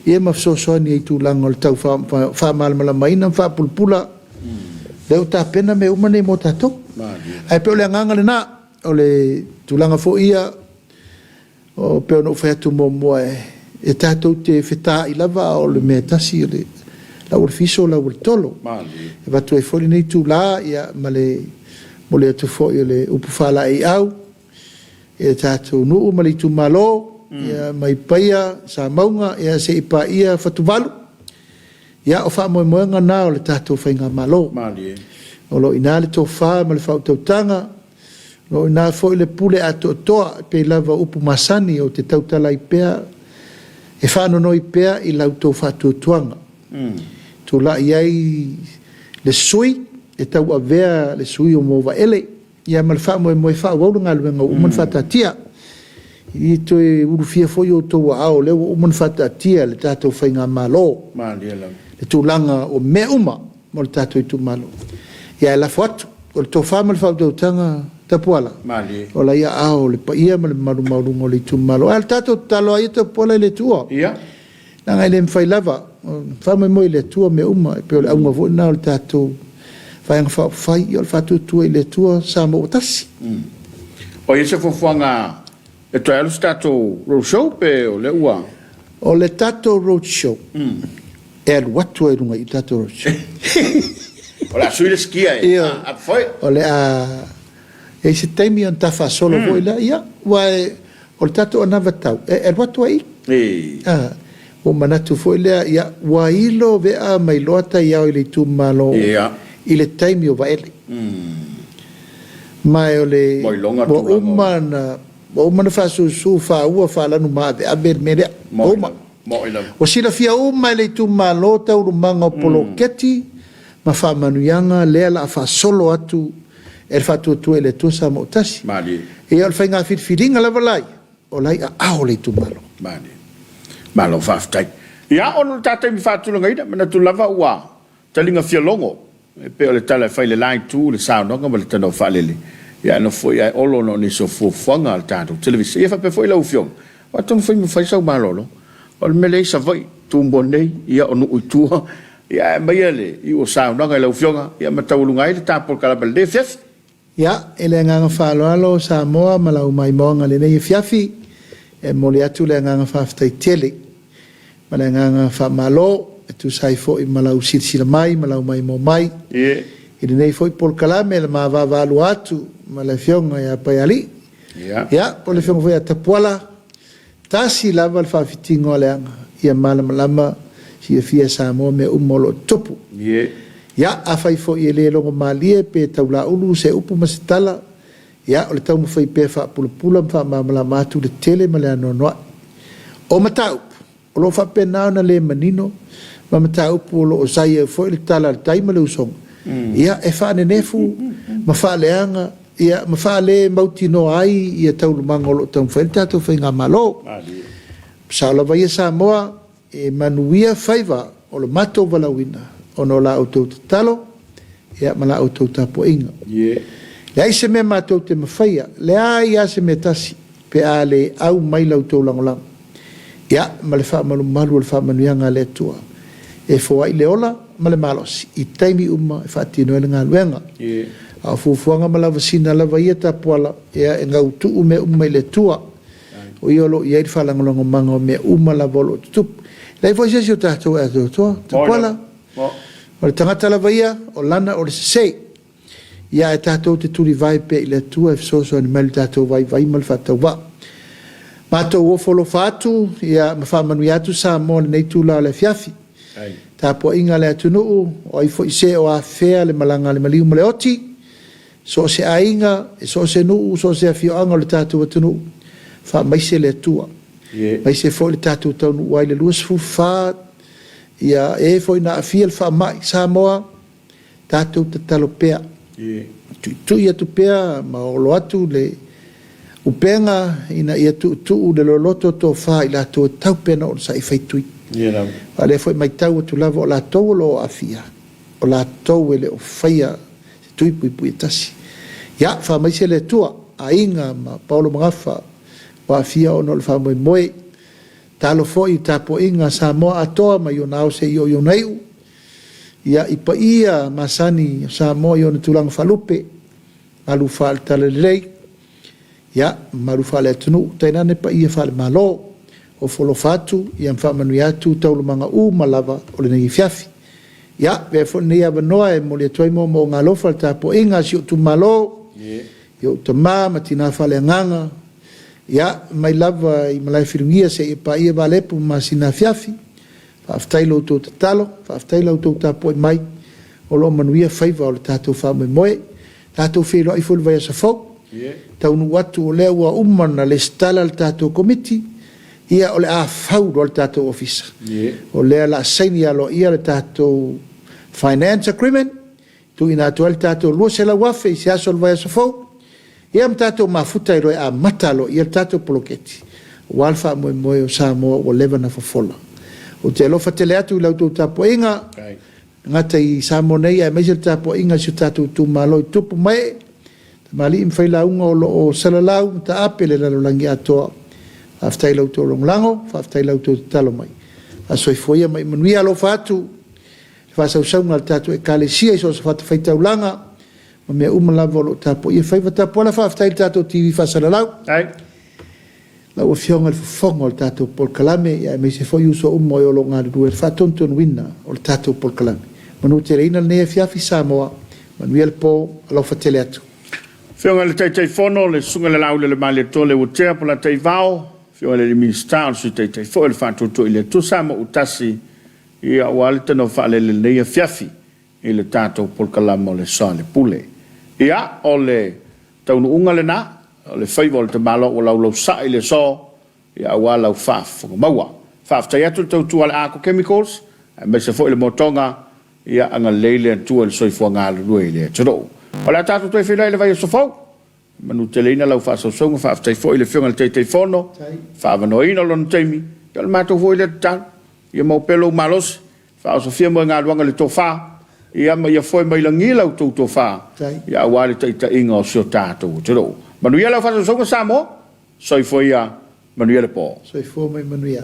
Ia ma fesoasoani ai i tulaga o le tau faamalamalamaina ma faapulapula. Lea ua tapena mea uma nei mo tatou. Ae pei o le agaga lena, o le tulaga foi ia, O, pei ona ou fai atu muamua, e tatou te fetaai lava, a o le mea e tasi, o le lau o le fiso, lau o le tolo. E avatu ai foi lenei itula, ia, ma le momoli atu foi o le upu faalaeiau i le tatou nuu ma le itumalo, ia, mai Paia, Samauga, ia, se i paia Fatuvalu. Ia, o faamoemoega na o le tatou Faigamalo. O lo o i ina le tofa ma le faautautaga. O lo o i ina foi le pule atoatoa, e pei lava o upu masani ou te tautala ai pea, e faanonoi pea i la outou faatuatuaga. Tulai ai le sui e tauavea le sui o Movaele, ia ma le faamoemoe e faaauau le galuega ua uma ona faataatia. E le toe ulufia foi outou aao o lea ua uma ona faataatia le tatou Faigamalo, le tulaga o mea uma mo le tatou itumalo. Ia ae lafo atu, o le tofa ma le faautautaga Tapuala, o la i aao o le paia ma le mamalu maualuga o le itumalo. Ae o le tatou tatalo lava ia Tapuala e le tuua. Leaga e le mafai lava, faamoemoe i le Atua mea uma, e pei o le auga foi lena o le tatou Vaega Faaupufai, ia o le faatuatua i le Atua Samoa ua tasi. O i ai se fuafuaga e toe alu se tatou road show pe o lea ua. O le tatou road show, e alu atu lava i luga i i le tatou road show. O le a sui le sikia e apu foi. O le a i ai se taimi ona ta faasolo foi lea, ia, aua o le tatou anavatau, e alu atu lava i i. Ua ou manatu foi lea, ia, ua ilo vea mai loa taiao i le itumalo i le taimi o Vaele. Ma o le, ua uma ona, ua uma ona faasusu, faaua, faalanu maaveave le mea lea. Ua uma. Ua silafia uma e le itumalo taualumaga o poloketi ma faamanuiaga lea la a faasolo atu e le Faatuatua i le Atua Samoa Tasi. Ia o le faiga filifiliga lava la ia, o la i aao le itumalo. Malie. Malo faafetai. Ia, ona o le ta taimi faatulagaina, manatu lava ua taliga fia logo, e pei o le tala e fai i le la itu, le saunoaga ma le tanoa faalele, ia ae nofo foi ae olo ona o nisi o fuafuaga a le tatou televisa. Ia faapea foi lau Afioga, aua atonu foi ma fai sau malolo. O le mea lea i Savaii, Tumua nei, ia o nuu i tua, ia ae aumaia le iu o saunoaga i lau Afioga, ia ma taualuga ai le ta polokalame i lenei afiafi. Ia, i le agaga faaaloalo Samoa ma lau maimoaga i lenei afiafi, e momoli atu le agaga faafetai tele ma le agaga faamalo e tusa ai foi ma lau silasila mai ma lau maimoa mai i lenei foi polokalame le ma vaavaalua atu ma le Afioga ia Paialii, ia, po o le Afioga foi ia Tapuala. Tasi lava le faafitiga o le aga ia malamalama silafia e Samoa mea uma o lo o tutupu. Ia, afai foi e le logomalie pe taulaulu se upu ma se tala, ia, o le taumafai pea e faapulapula ma faamalamalama atu le tele ma le anoanoai o mataupu o lo o faapena ona le manino ma mataupu o lo o sai ai foi le tala a le tai ma le usoga, ia, e faanenefu ma faaleaga Ia, ma faale mautinoa ai ia taualumaga o lo o taumafai ai le tatou Faigamalo. Sao lava ia Samoa, e manuia faiva o lo matou valaauina ona o la outou tatalo ia ma la outou tapuaiga. Leai se mea matou te mafaia, leai lava se mea tasi pe a le au mai la outou lagolago. Ia, ma le faamalumalu o le faamanuiaga a le Atua. E foai le ola ma le malosi i taimi uma e faatino ai le galuega. A o fuafuaga ma lavasina lava ia tapuala, ea e gautuu mea uma i le Atua. O ia o lo o i ai le faalagolagomaga o mea uma lava o lo o tutupu. E leai foi se isi o tatou e atoatoa. Tapuala, o le tagata lava ia, o lana o le sese. Ia ae tatou te tulivae pea i le Atua e fesoasoani mai i le tatou vaivai ma le faatauvaa. Matou ofo alofa atu ia ma faamanuia atu Samoa i lenei itula o le afiafi. Tapuaiga a le atunuu, o ai foi se o afea le malaga a le maliu ma le oti, so o se aiga, e so o se nuu, so o se afioaga o le tatou atunuu, faamaise le Atua. Maise foi le tatou taunuu ai i le 24, ia e foi na aafia le faamai, Samoa, Tatou tatalo pea, tuitui atu pea ma olo atu le upega ina ia tuutuu le loloto tofa i latou e tatau pea ona onosai faitui. A o lea foi matau atu lava o latou o lo o aafia, o latou e le o faia se tui puipui e tasi. Ia, faamaise le Atua, aiga ma paolo magafa ua aafia ona o le faamoemoe. Tatalo foi i tapuaiga a Samoa atoa mai ona ao seia oo i ona iu. Ia, i paia masani o Samoa i ona tulaga faalupe, malu faale-talalelei, ia, malu faale-atunuu, tainane paia faale-Malo. Ofo alofa atu, ia ma faamanuia atu taualumaga uma lava o lenei afiafi. Ia, avea foi lenei avanoa e momoli atu ai moomooga alofa i le tapuaiga a si ou itumalo, i ou tama ma tina faaleagaga, ia, mai lava i Malaefilugia seia paia Valepu ma Masina Afiafi. Faafetai i lo outou tatalo, faafetai i la outou tapuai mai, o lo o manuia faiva o le tatou faamoemoe. Tatou feiloai foi i le vaiaso fou. Taunuu atu o lea ua uma ona lesitala le tatou Komiti, ia o le a fau loa le tatou Ofisa. O lea o le a saini aloaia le tatou Finance Agreement, Tuuina atu ai le tatou $200,000 i se aso o le vaiaso fou, ia ma tatou mafuta ai loa e amata aloaia le tatou poloketi aua le faamoemoe o Samoa ua leva na fofola. Ou te alofa tele atu i la outou tapuaiga, e gata i Samoa nei aemaise le tapuaiga a si o tatou itumalo i tupu ma ee, tamalii ma failauga o lo o salalau ma taape le lalolagi atoa. Faafetai i la outou lagolago, faafetai i la outou tatalo mai. Faasoifua ia ma ia manuia. Alofa atu. le faasausauga a le tatou Ekalesia i so o se fatafaitaulaga ma mea uma lava o lo o tapuaia faiva. Tapuala faafetai i le tatou TV faasalalau. Lau Afioga i le Fofoga o le tatou polokalame, ia aemaise foi uso uma o e o lo o galulue i le faatonutonuina o le tatou polokalame. Manuteleina lenei afiafi Samoa, manuia le po, alofa tele atu. Afioga i le Taitaifono, le Susuga i le Laaulialemalietoa Leuatea Polataivao, Afioga i le Minisita o le Sui Taitai foi o le Faatuatua i le Atua Samoa ua tasi, Ia, ua le tano faalele lenei afiafi i le tatou polokalama o le Soalepule. Ia, o le taunuuga lena, o le faiva o le tamaloa ua laulausa'i i le aso, ia aua lau faafofoga maua. Faafetai atu le tautua a le Arco Chemicals, aemaise foi le motoga, ia agalelei le Atua i le soifua galulue i le atunuu. O le a tatou toe feiloai i le vaiaso fou. Manuteleina lau faasausauga, faafetai foi i le Afioga i le Taitaifono, faaavanoaina o lona taimi, ia o le matou foi lea tatalo, ia maua pea lou malosi, faaosofia moegaluaga i le tofa, ia ma ia foe mai lagi la outou tofa, ia aua le taitaiga o si o tatou atunuu. Manuia lau faasausauga Samoa, soifua ia, manuia le po. Soifua ma ia manuia.